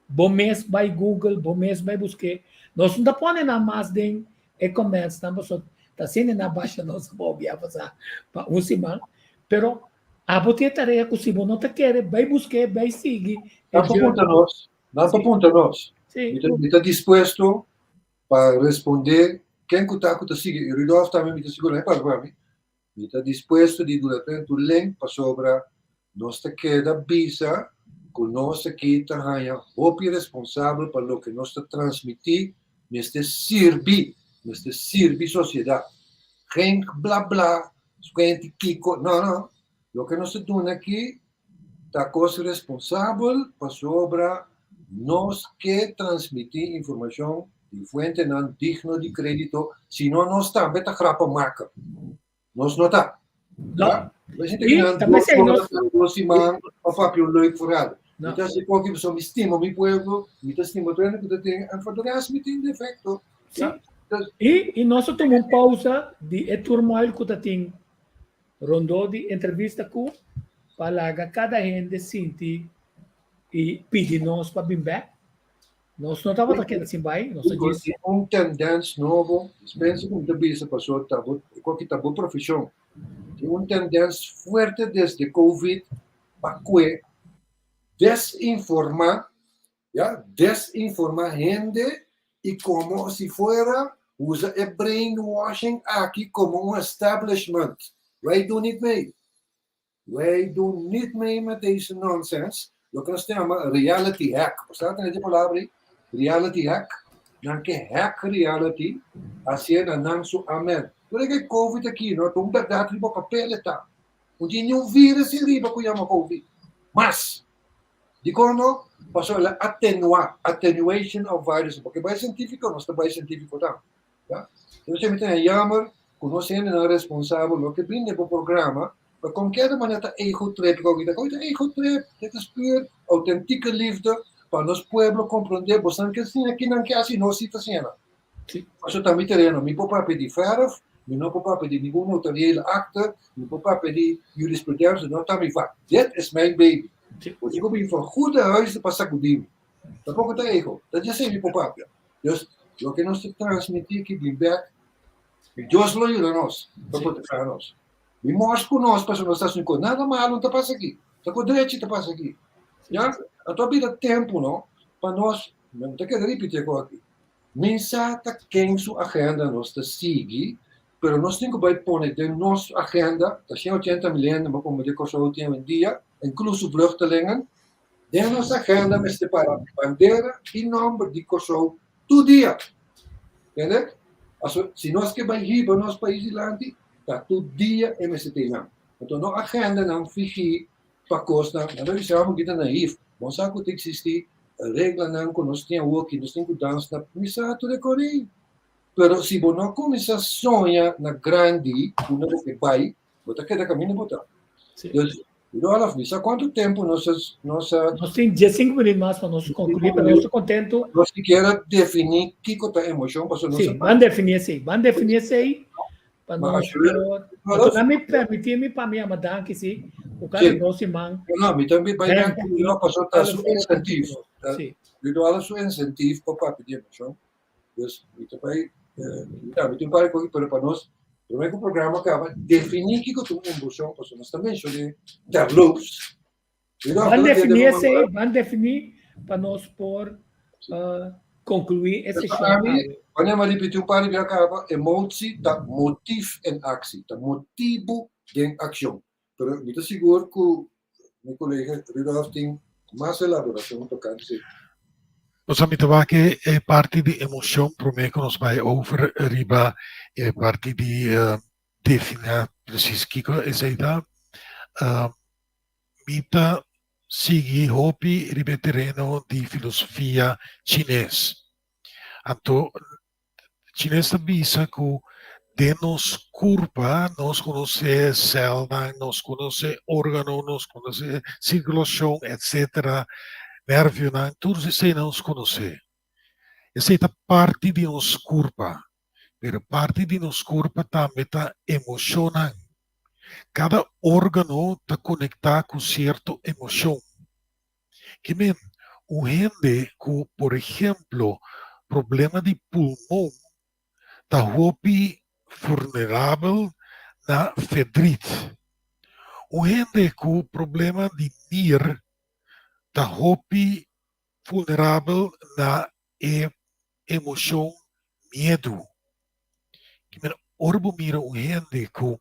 Bo mes bai Google, bo mes bai busk'é. Nos no ta pone nan mas den e commentsnan pasobra ta asina nan basha nos abou bia pasá pa un siman. Pero abo tin e tarea ku si bo no ta kere, bai busk'é, bai sigui e
Nan por puntra nos, nan por puntra nos. Mi ta dispuesto pa respondé ken ku ta ku ta sigui. I Rudolf tambe mi ta sigur, nan e papia pa mi. Mi ta dispuesto di duna tantu link pasobra nos ta keda bisa ku nos aki ta haña hopi responsabel pa loke nos ta transmití, mester sirbi, mester sirbi sosiedat. Geen bla bla, Skwenti kiko, no no, loke nos ta duna aki ta kos responsabel pasobra nos ke transmití informashon di fuentenan digno di krédito, si no nos tambe ta grappenmaker. Nos no ta.
No.
I ta p'esei nos. Dos siman pa papia un leuk verhaal. Mi ta hasi koki pasobra mi stima mi pueblo, mi ta stima tur hende ku ta tin, en for de rest mi tin defekto.
Sí. I nos a tuma un pausa di e turmoil ku ta tin rondó di entrevista ku pa laga kada hende sinti i pidi nos pa bin bèk. Nos no tabata keda sin bai, nos a djis.
Tin un tendens nobo, dispensa ku mi ta bisa pasobra ta bo, koki ta bo profeshon. Tin un tendens fuerte desde covid pa kue desinformá. Ya, desinforma hende y como si fuera usa e brainwashing aki como un establishment. Wij doen niet mee. Wij doen niet mee met deze nonsense. Loke nos ta yama reality hack. Bo sa tende e palabra ei? Reality hack. Nan ke hack reality, hasié na nan su amen. Tur e ke covid aki no ta un bèrdat riba papel e ta. No tin niun virus ei riba ku yama covid. Mas! Dikon no? Pasobra el a atenuá, attenuation of virus. Porque bai sientífiko, nos ta bai sientífiko tambe. Ya? Entonces mi ta jammer ku nos hendenan responsabel no ke bini den bo programa, pa kon keda manera ta ego trip ku ta ta ego trip, dit is puur autentieke liefde pa nos pueblo komprondé bosan ke siña kinan ke hasi nos si ta siña nan. Paso ta mi tereno, mi por papia di verf, mi no por papia di ningun notariële akte, mi por papia di jurisprudentie, no ta mi vak. Dit is mijn baby. Bo tin ku bin van goede huizen pa sakudí mi. Tampoko ta ego, ta djesei mi por papia. Dus, loke nos ta transmití aki bin bèk, Dios lo yuda nos pa protehá nos. Mi mors ku nos pasobra nos ta hasi un kos. Nada malu no ta pasa aki. Ta ku drechi ta pasa aki. Ya? Anto a bira tempu no pa nos, mi no ta keda ripití e kos aki. Mi sa ta ken su agenda nos ta sigui, pero nos tin ku bai pone den nos agenda, ta 180 mil hende bo komo di Kòrsou tin awendia, inkluso vluchtelingen, den nos agenda mester para bandera i nòmber di Kòrsou tur dia. Tende? Paso si nos ke bai hiba nos pais dilanti, ta tur dia e mester tin nan. Anto no agendanan figí pa kosnan, nan ta bisa amo kita naïef. Bon sa ku ta eksistí reglanan ku nos tin awoki, nos tin ku dans na kuminsá tur e kori. Pero si bo no kuminsá soña na grandi, unda bo ke bai, bo ta keda kaminda bo ta. Dus, Rudolf, mi sa kuantu tempu nos a, nos a.
Nos tin diesinku minüt mas pa nos konkluí, pero nos ta kontentu.
Nos sikiera definí kiko ta emoshon, pasobra nos
a. Sí, ban definí esei, ban definí esei pa nos por. Anto mi permití mi pa mi yama danki sí, ku kada dos siman.
No, mi tambe bai danki Rudolf pasobra ta su insentif. Rudolf su insentif pa papia di emoshon. Dus mi ta bai, ya, mi tin un par di kos, pero pa nos, promé ku programa kaba, definí kiko ta un emboshon, pasobra nos ta menshoné terloops.
Ban definí esei, ban definí pa nos por konkluí e seshon awe.
Wanneer mi a ripití un par di bia kaba, emotie ta motief en actie, ta motibu den akshon. Pero mi ta sigur ku mi kolega Rudolf tin mas elaborashon tokante esei.
Nos a mita wak e parti di emocion prome ku nos bai over riba e parti di definá presis kiko esei ta. Mi ta sigui hopi riba e tereno di filosofia chines. Anto Chines ta bisa ku den nos kurpa nos konosé sèlnan, nos konosé órgano, nos konosé sirkulashon etsetera, nèrvionan, tur esei nos konosé. Esei ta parti di nos kurpa, pero parti di nos kurpa tambe ta emoshonnan. Kada órgano ta konektá ku sierto emoshon. Ke men, un hende ku por ehemplo problema di pulmon ta hopi vulnerabel na fedrit. Un hende ku problema di nir ta hopi vulnerabel na e emoshon miedu. Ora bo mira un hende ku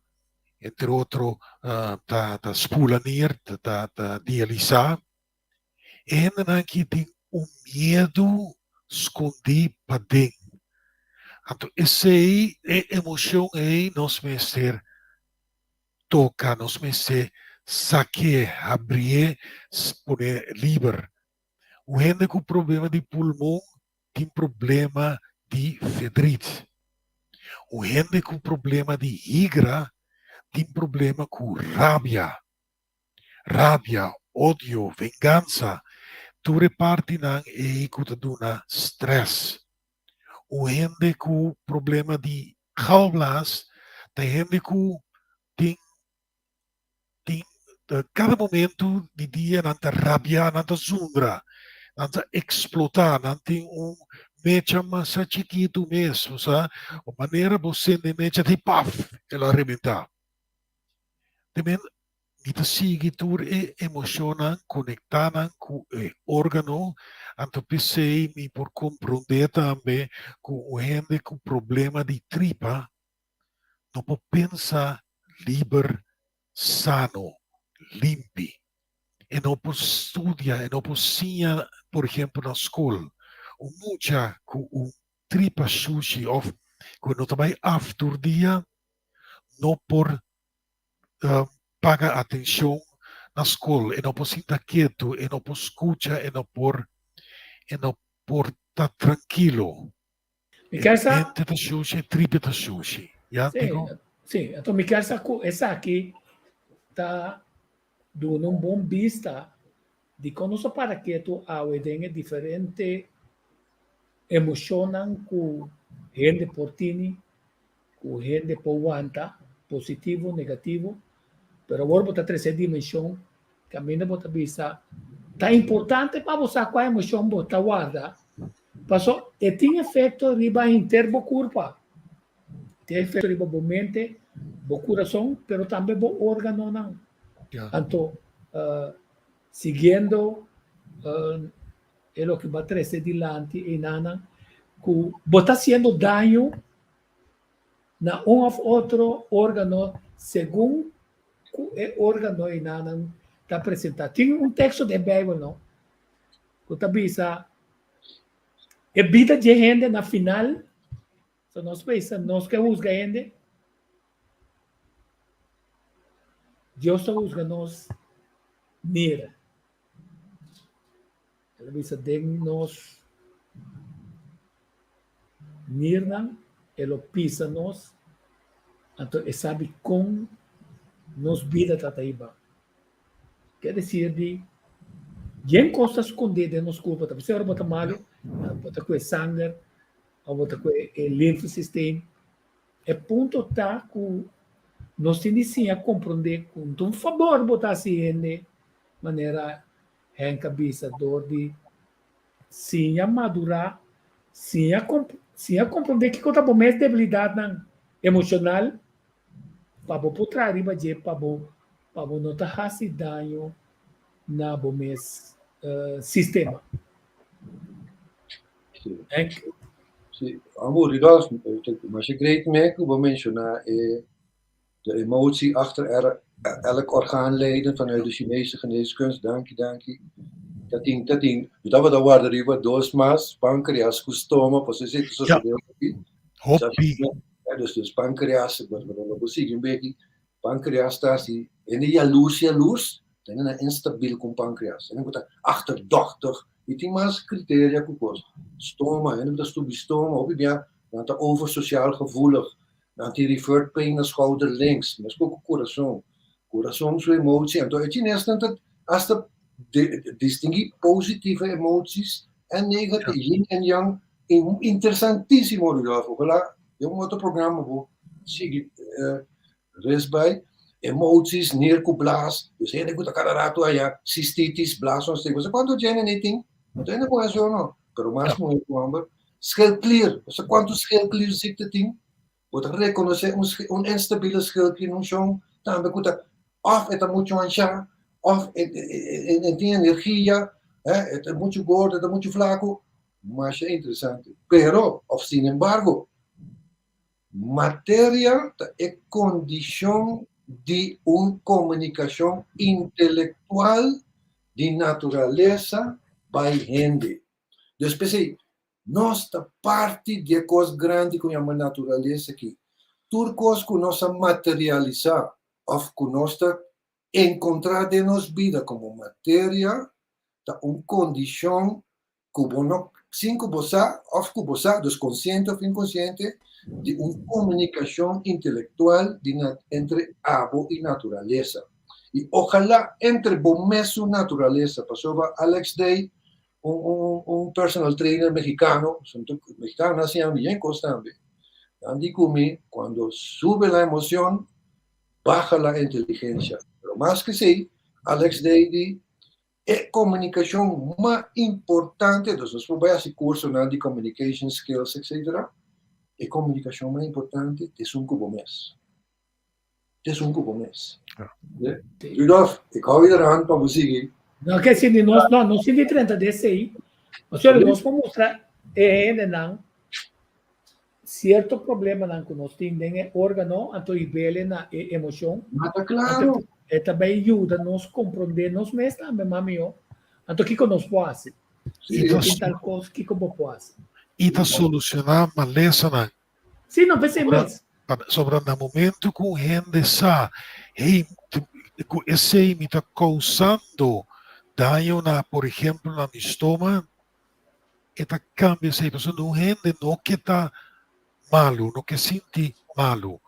entre otro ta ta spula nier, ta ta ta dialisá, e hendenan aki tin un miedu skondí paden. Anto esei, e emoshon ei nos mester toka, nos mester sak'é, habrié, pone liber. Un hende ku problema di pulmon tin problema di fedrit. Un hende ku problema di higra tin problema ku rabia. Rabia, odio, vengansa, tur e partinan ei ku ta duna stress. Un hende ku problema di galblaas ta hende ku tin tin kada momento di dia nan ta rabia, nan ta zundra, nan ta eksplotá, nan tin un mecha masha chikitu mes, bo sa, un manera bo sende mecha di paf, el a rebentá. Te men mi ta sigui tur e emoshonnan, konektá nan ku e órgano, anto p'esei mi por komprondé tambe ku un hende ku problema di tripa no por pensa liber, sano, limpi. E no por studia, e no por siña, por ehempel, na skol. Un mucha ku un tripa shushi òf ku no ta bai af tur dia no por paga atenshon na skol, e no por sinta ketu, e no por skucha, e no por e no por ta trankilo.
Mi kier sa.
Mente ta shushi, e tripe ta shushi. Ya,
Sí,
Tico?
sí. Anto mi kier sa ku esaki ta duna un bon bista di kon nos a para ketu awe den e diferente emoshonnan ku. hende por tini, ku hende por wanta, positivo, negativo, pero awor bo ta trese dimenshon kaminda bo ta bisa ta importante pa bo sa kua emoshon bo ta warda, paso e tin efekto riba henter bo kurpa, tin efekto riba bo mente, bo kurason, pero tambe bo órganonan. Anto siguiendo e loke bo a trese dilanti einanan ku bo ta hasiendo daño na un òf otro órgano segun ku e órgano einanan ta presentá. Tin un teksto den Beibel no ku ta bisa e bida dje hende na final, so nos pensa nos ke husga hende, Dios ta husga nos mira. El a bisa den nos nirnan, e lo pisa nos, anto e sabi kon nos bida ta ta hiba. Ke desir di yen kos ta skondé den nos kurpa, ta bisa ora bo ta malu, bo ta kue sanger, òf bo ta kue e limfesysteem. E punto ta ku nos tin di siña komprondé ku no ta un fabor bo ta hasi hende manera Henk a bisa dor di siña madurá, siña siña komprondé kiko ta bo mes debilidatnan emoshonal pa bo por traha riba dje pa bo pa bo no ta hasi daño na bo mes sistema. Henk?
Sí, amo Rudolf, masha great me ku bo menshoná e de emotie achter er, elk orgaanleden vanuit de Chinese geneeskunst. Danki, danki. Dat tin, dat tin, dat wat warda riba dos mas, pancreas ku stoma, pues ese te sucedió aquí.
Hopi.
Ja, dus, dus pancreas, wat we dan sigui un beetje, pancreas ta si, en de jaloers, jaloers, dan is instabiel com pancreas. En dan achterdochtig, y tin mas criteria ku kos. Stoma, en dan stubi stoma, hopi bien, dan ta over sociaal gevoelig. Nan tin referred pain na schouder links, meskos ku kurason. Kurason su emotie, anto e chinesnan ta hasta distinguí positieve emoties en negatieve, yin en yang, interesantísimo Rudolf, ojalá den un otro programa bo sigui res bai, emoties, nier ku blaas, dus hende ku ta kada rato aya cystitis, blaasontsteking, bo sa kuantu djene nei tin? No ta hende ku hasi no, pero mas muher ku homber. Schildklier, bo sa kuantu schildklierziekte tin? Bo ta rekonosé un un instabile schildklierfunkshon tambe ku ta òf e ta muchu anshá òf e e tin energia, e ta muchu gordo, e ta muchu flaku. Masha interesante. Pero, òf sin embargo, materia ta e kondishon di un komunikashon intelektual di naturalesa bai hende. Dus p'esei, nos ta parti di e kos grandi ku yama naturalesa aki. Tur kos ku nos a materialisá òf ku nos ta enkontrá den nos bida komo materia ta un kondishon ku bo no, sin ku bo sa òf ku bo sa, dus konsiente òf inkonsiente, di un komunikashon intelektual di entre abo i naturalesa. I ojalá entre bo mesun naturalesa, pasobra Alex Day un, un, un personal trainer mexicano, mexicano hacía bien cosas también. Nan di cu mi, cuando sube la emoción, baja la inteligencia. Pero mas que sí, Alex Day di, e comunicación mas importante, dus nos por bay haci cursonan di communication skills, etc. E comunicación mas importante es un cu bo mes. Esun ku bo mes. Rudolf, ik hou je eraan pa bo sigui.
No, ke si di nos, no, nos tin di 30 de sei. O sea, nos por mustra e hendenan cierto problemanan ku nos tin den e órgano, anto i bele na e emoshon.
Ma ta klaro.
E ta bai yuda nos komprondé nos mes tambe mas mihó. Anto kiko nos por hasi? Si bo tin tal kos, kiko bo por hasi?
I ta solushoná malesanan.
Sí, no pensé mes.
Pasobra na momento ku un hende sa, hey, ku esei mi ta kousando daño na, por ehempel, na mi stoma, e ta kambia esei. Pasobra un hende no ke ta malu, no ke sinti malu.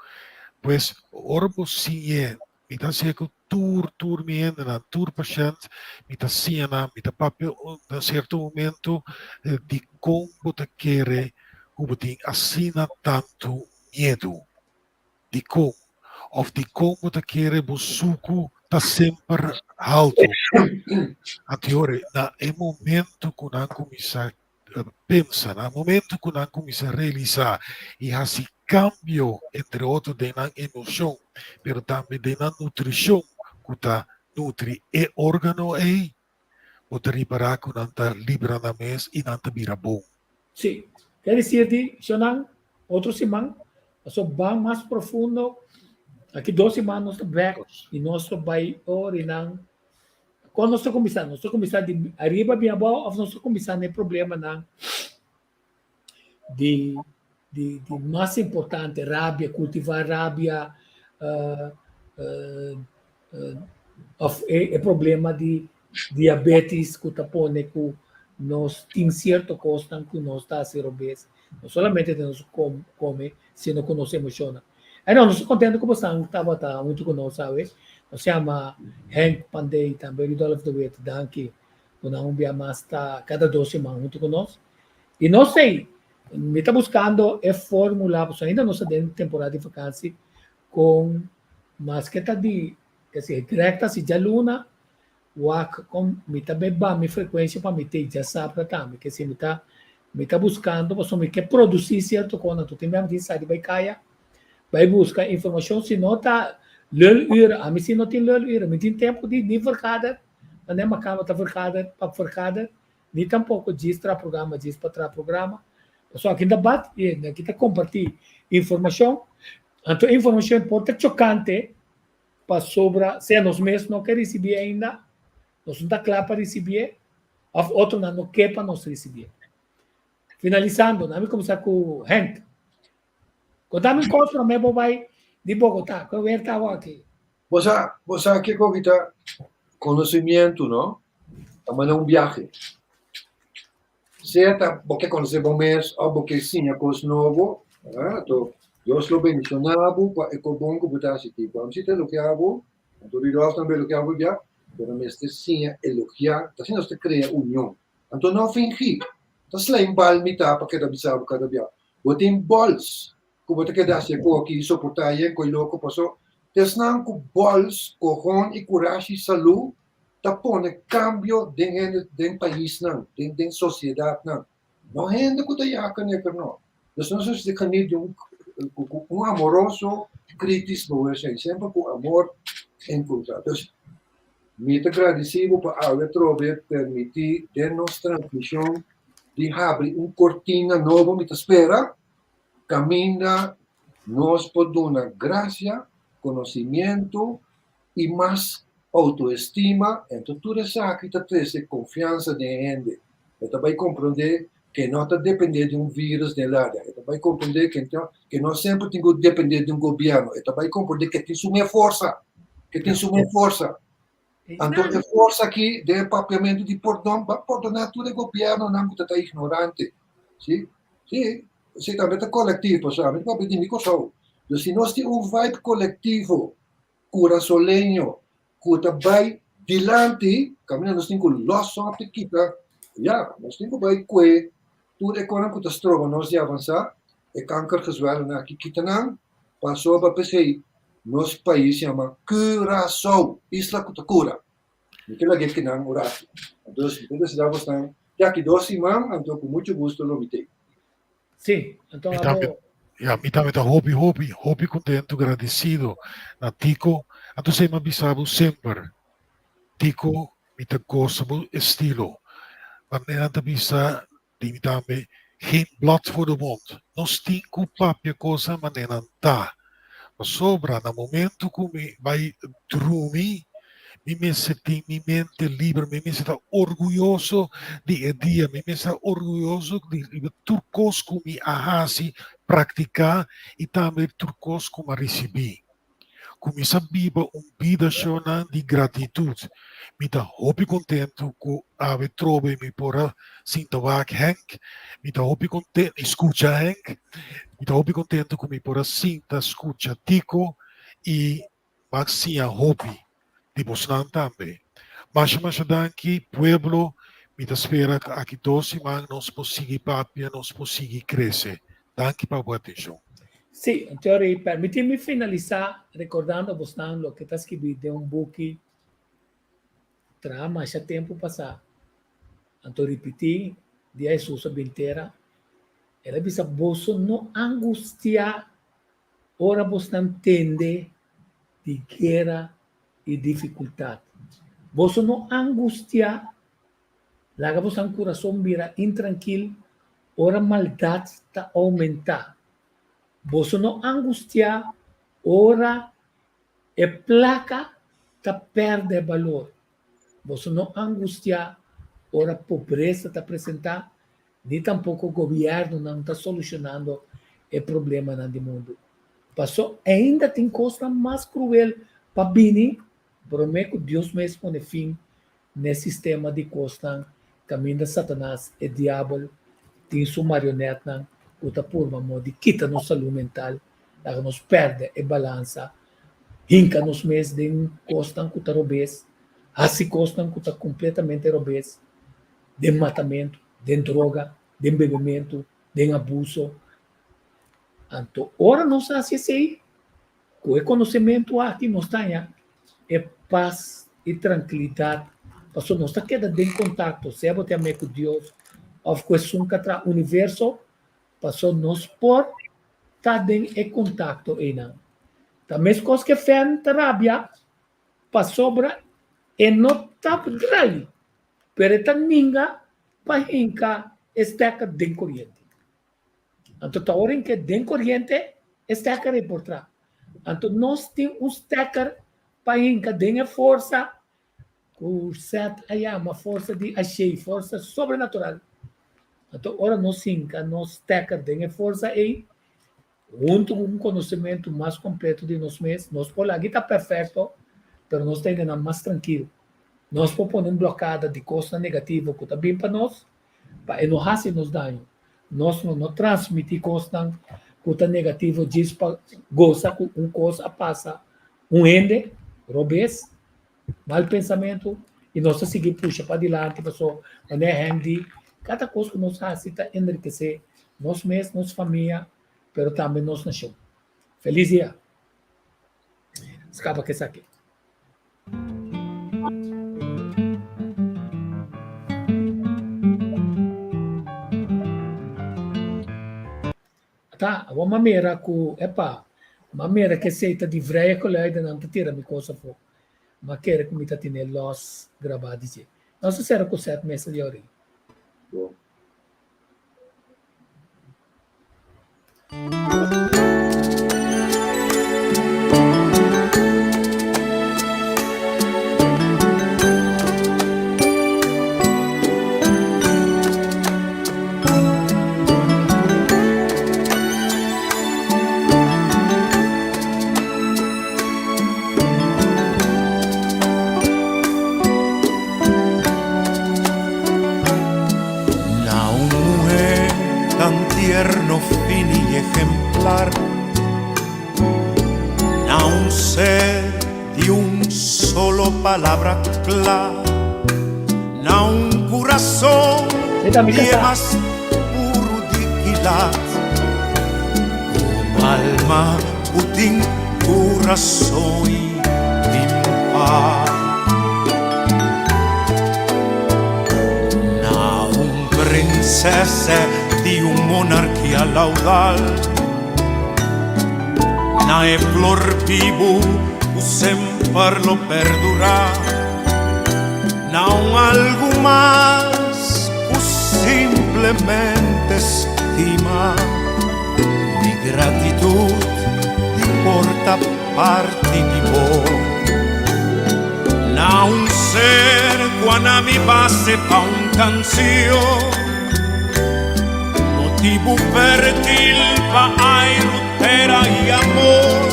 Pues, ora bo siñ'é, mi ta hasié ku tur, tur mi hendenan, tur pashènt, mi ta siña nan, mi ta papia na sierto momento dikon bo ta kere. ku bo tin asina tantu miedu? Dikon? Òf dikon bo ta kere bo suku ta semper haltu? Anto na e momento ku nan kuminsá pensa, na e momento ku nan kuminsá realisá i hasi kambio, entre otro den nan emoshon, pero tambe den nan nutrishon ku ta nutri e órgano ei, bo ta ripará ku nan ta libra nan mes i nan ta bira bon.
Sí. Ker desir di, shonnan, otro siman, paso ban mas profundo, aki dos siman nos ta bèk i nos ta bai ora nan. Kon nos ta kuminsá? Nos ta kuminsá di ariba bin abou òf nos ta kuminsá na e problemanan di di di mas importante, rabia, kultivá rabia, òf e problema di diabetes ku ta pone ku nos tin sierto kosnan ku nos ta hasi robes, no solamente den nos kome, sino ku nos emoshonnan. Anyway, nos ta kontento ku bosan tabata huntu ku nos awe. Nos yama Henk Pandey, tambe Rudolf de Wit, danki ku nan un bia mas ta kada dos siman huntu ku nos. I no sei, mi ta buskando e formula, pasobra ainda nos ta den temporada di vakansi, kon maske ta di, kese, Greg ta hasi djaluna, wak kon mi ta bai ba mi frekuensia pa mi te djasabra tambe, kese mi ta mi ta buskando pasobra mi ke produsí sierto kos, anto tin bia mi tin sali bai kaya bai buska informashon, si no ta lul uur, ami si no tin lul uur, mi tin tempu di ni vergader, manera mi a kaba ta vergader pa vergader, ni tampoko djis traha programa djis pa traha programa. Pasobra aki ta bat i aki ta kompartí informashon. Anto e informashon por ta chokante pasobra sea nos mes no ke risibí ainda, nos no ta kla pa risibié òf otronan no ke pa nos risibié. Finalisando, nan mi kuminsá ku Henk. Konta mi un kos promé bo bai di Bogotá, ku wer ta awor aki?
Bo sa, bo sa kiko ki ta konosimientu, no? Ta manda un biahe. Sea ta bo ke konosé bo mes òf bo ke siña kos nobo, anto Dios lo bendishoná bo pa e kos bon ku bo ta hasi. Tipo, ami si ta elogiá bo, anto Rudolf tambe elogiá bo bia, pero mester siña elogiá, ta asina nos ta krea union. Anto no fingí. Ta sla bal mitá pa keda bisa bo kada bia. Bo tin bòls ku bo ta keda hasi e koki i soportá yen koi loko paso esnan ku bòls, kohon i kurashi salú ta pone kambio den hende, den paisnan, den den sosiedatnan. No hende ku ta yaka neker no. Dus nos mester geniet di un un amoroso kritisch bewustzijn, semper ku amor enkontrá. Dus mi ta gradisí bo pa awe atrobe permití den nos transmishon di habri un kortina nobo, mi ta spera kaminda nos por duna grasia, konosimiento i mas outoestima, enton tur esaki ta trese konfiansa den e hende. E ta bai komprondé ku e no ta dependé di un vírus den laria, e ta bai komprondé ku e no semper tin ku dependé di un gobièrnu, e ta bai komprondé ku e tin su mes forsa, ku e tin su mes forsa. Anto e forsa aki den e papiamentu di pordon, ba pordoná tur e gobièrnunan ku ta ta ignorante. Si, si, si tambe ta kolektivo, pasobra ami ta papia di mi Kòrsou. Dus si nos tin un vibe kolektivo kurasoleño ku ta bai dilanti, kaminda nos tin ku lòs òf di kita, ya, nos tin ku bai kue tur e konan ku ta stroba nos di avansá, e kankergezwelnan aki kita nan, pasobra p'esei nos pais yama Curaçao, isla ku ta kura. Mi ke lag'é kinan un ratu. Entonces, mi ta desea bosnan te aki dos siman, anto ku muchu gusto lo mi t'ei.
Sí, anto abo.
Ya, mi tambe ta hopi, hopi, hopi contento, gradecido na Tico. Anto sei mi a bisa bo semper, Tico, mi ta goza bo estilo. Manera nan ta bisa di mi tambe, geen blad voor de mond. Nos tin cu papia cosa manera nan ta. Pasobra na momento cu mi bai drumi, mi mester tin mi mente liber, mi mester ta orguyoso di e dia, mi mester ta orguyoso di riba tur kos ku mi a hasi, praktiká i tambe tur kos ku mi a risibí. Kuminsá biba un bida shownan di gratitut. Mi ta hopi kontentu ku awe trobe mi por a sinta wak Henk, mi ta hopi kontentu i skucha Henk, mi ta hopi kontentu ku mi por a sinta skucha Tico i Bak siña hopi di bosnan tambe. Masha masha danki pueblo, mi ta spera ku aki dos siman nos por sigui papia, nos por sigui krese. Danki pa bo atenshon.
Sí, anto permití mi finalisá rekordando bosnan loke ta skibí den un buki traha masha tempu pasá. Anto ripití dia Hesus a bin tera, el a bisa, Boso no angustiá ora bosnan tende di guera i difikultat. Boso no angustiá, laga bosnan kurason bira intrankil ora maldat ta oumentá. Boso no angustiá ora e plaka ta pèrdè balor. Boso no angustiá ora pobresa ta presentá, ni tampoko gobièrnunan ta solushonando e problemanan di mundu. Pasó ainda tin kosnan mas kruel pa bini promé ku Dios mes pone fin n'e sistema di kosnan kaminda Satanas, e Diabel, tin su marionètnan ku ta purba mo di kita nos salú mental, laga nos pèrdè e balansa, hinka nos mes den kosnan ku ta robes, hasi kosnan ku ta kompletamente robes, den matamentu, den droga, den bebementu, den abuso. Anto ora nos hasi esei, Ku e konosementu aki nos ta haña e pas i trankilidat, pasobra nos ta keda den kontakto, sea bo ta yam'é ku Dios òf ku esun ku a traha universo, pasobra nos por ta den e kontakto einan. Ta meskos ku e fèn ta rabia pasobra e no ta drai, pero e ta ninga pa hinka e stèker den koriente. Anto ta ora en ke den koriente e stekker ei por tra. Anto nos tin un stekker pa hinka den e forsa ku Seth a yama forsa di Ashei, forsa sobrenatural. Anto ora nos hinka nos stekker den e forsa ei, huntu ku un konosementu mas kompleto di nos mes, nos por lagi ta perfekto, pero nos ta hende mas trankil. Nos por pone un blokada di kosnan negativo ku ta bin pa nos, pa e no hasi nos daño. Nos lo no transmití kosnan ku ta negativo djis pa gosa ku un kos a pasa un hende robes, mal pensamentu, i nos ta sigui pusha padilanti pasobra manera Henk di, kada kos ku nos hasi ta enrikesé nos mes, nos famia, pero tambe nos nashon. Felis dia! Skapa ku esaki. Ta, awor m'a mira ku, epa, m'a mira ku esei ta di vrije geluidennan ta tira mi kos afó. M'a kere ku mi ta tene lòs grabá di dje. Nos ta sera ku sèt mesa di orí.
Bo.
Na un muhé tan tierno, fini i ejemplar, Na un ser di un solo palabra kla, Na un kurason di e mas puru di kilat, Un alma ku tin kurason i tin pas. Na un prinsese di un monarkia laudal, Na e flor bibu ku semper lo perdurá, Na un algu mas ku simplemente stima, Mi gratitud di por ta parti di bo. Na un ser ku a na mi base pa un kansion, Motibu fértil pa airu, tera i amor.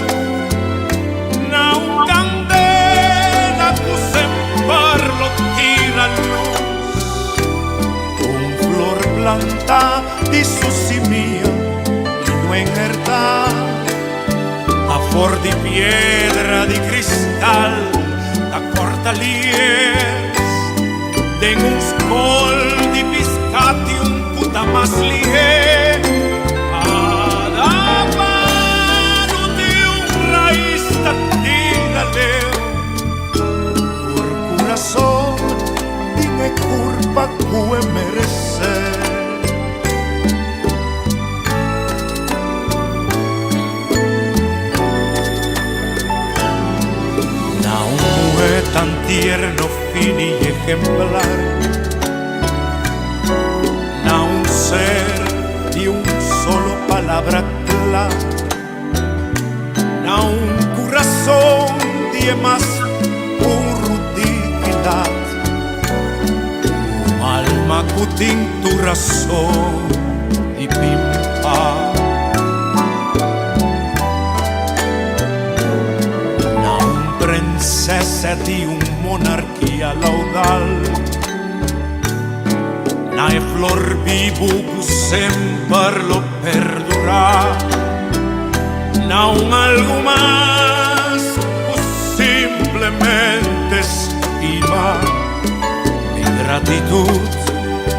Na un kandela ku semper lo tira lus, Un flor plantá di su simia i no enhertá. Afor di piedra di kristal ta kòrta lies Den un skol di piskati un ku ta mas lihé. tierno, fini y ejemplar. Na un ser di un solo palabra kla. Na un kurason di e mas puru dignidat. Un alma ku tin tur rason di pimpa. Na un prinsesa di un monarkia laudal. Na e flor bibu ku semper lo perdurá. Na un algu mas ku simplemente stima. Mi gratitut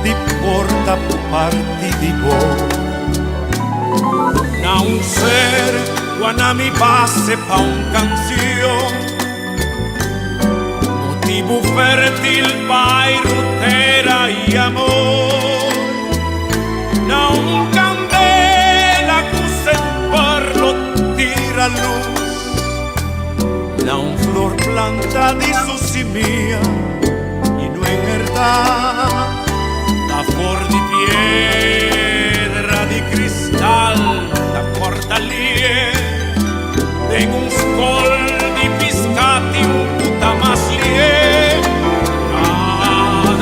di por ta parti di bo. Na un ser ku a na mi base pa un kanshon. Motibu fértil pa airu, tera i amor. Na un kandela ku semper lo tira lus. Na un flor plantá di su simia i no enherdá. Ta for di piedra di kristal ta kòrta lie. Den un skol di piská tin un ku ta mas lie.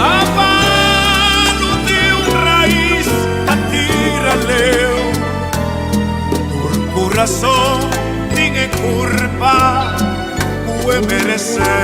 Kada palu tin un rais ta tira leu. Tur kurason tin e kurpa ku e meresé.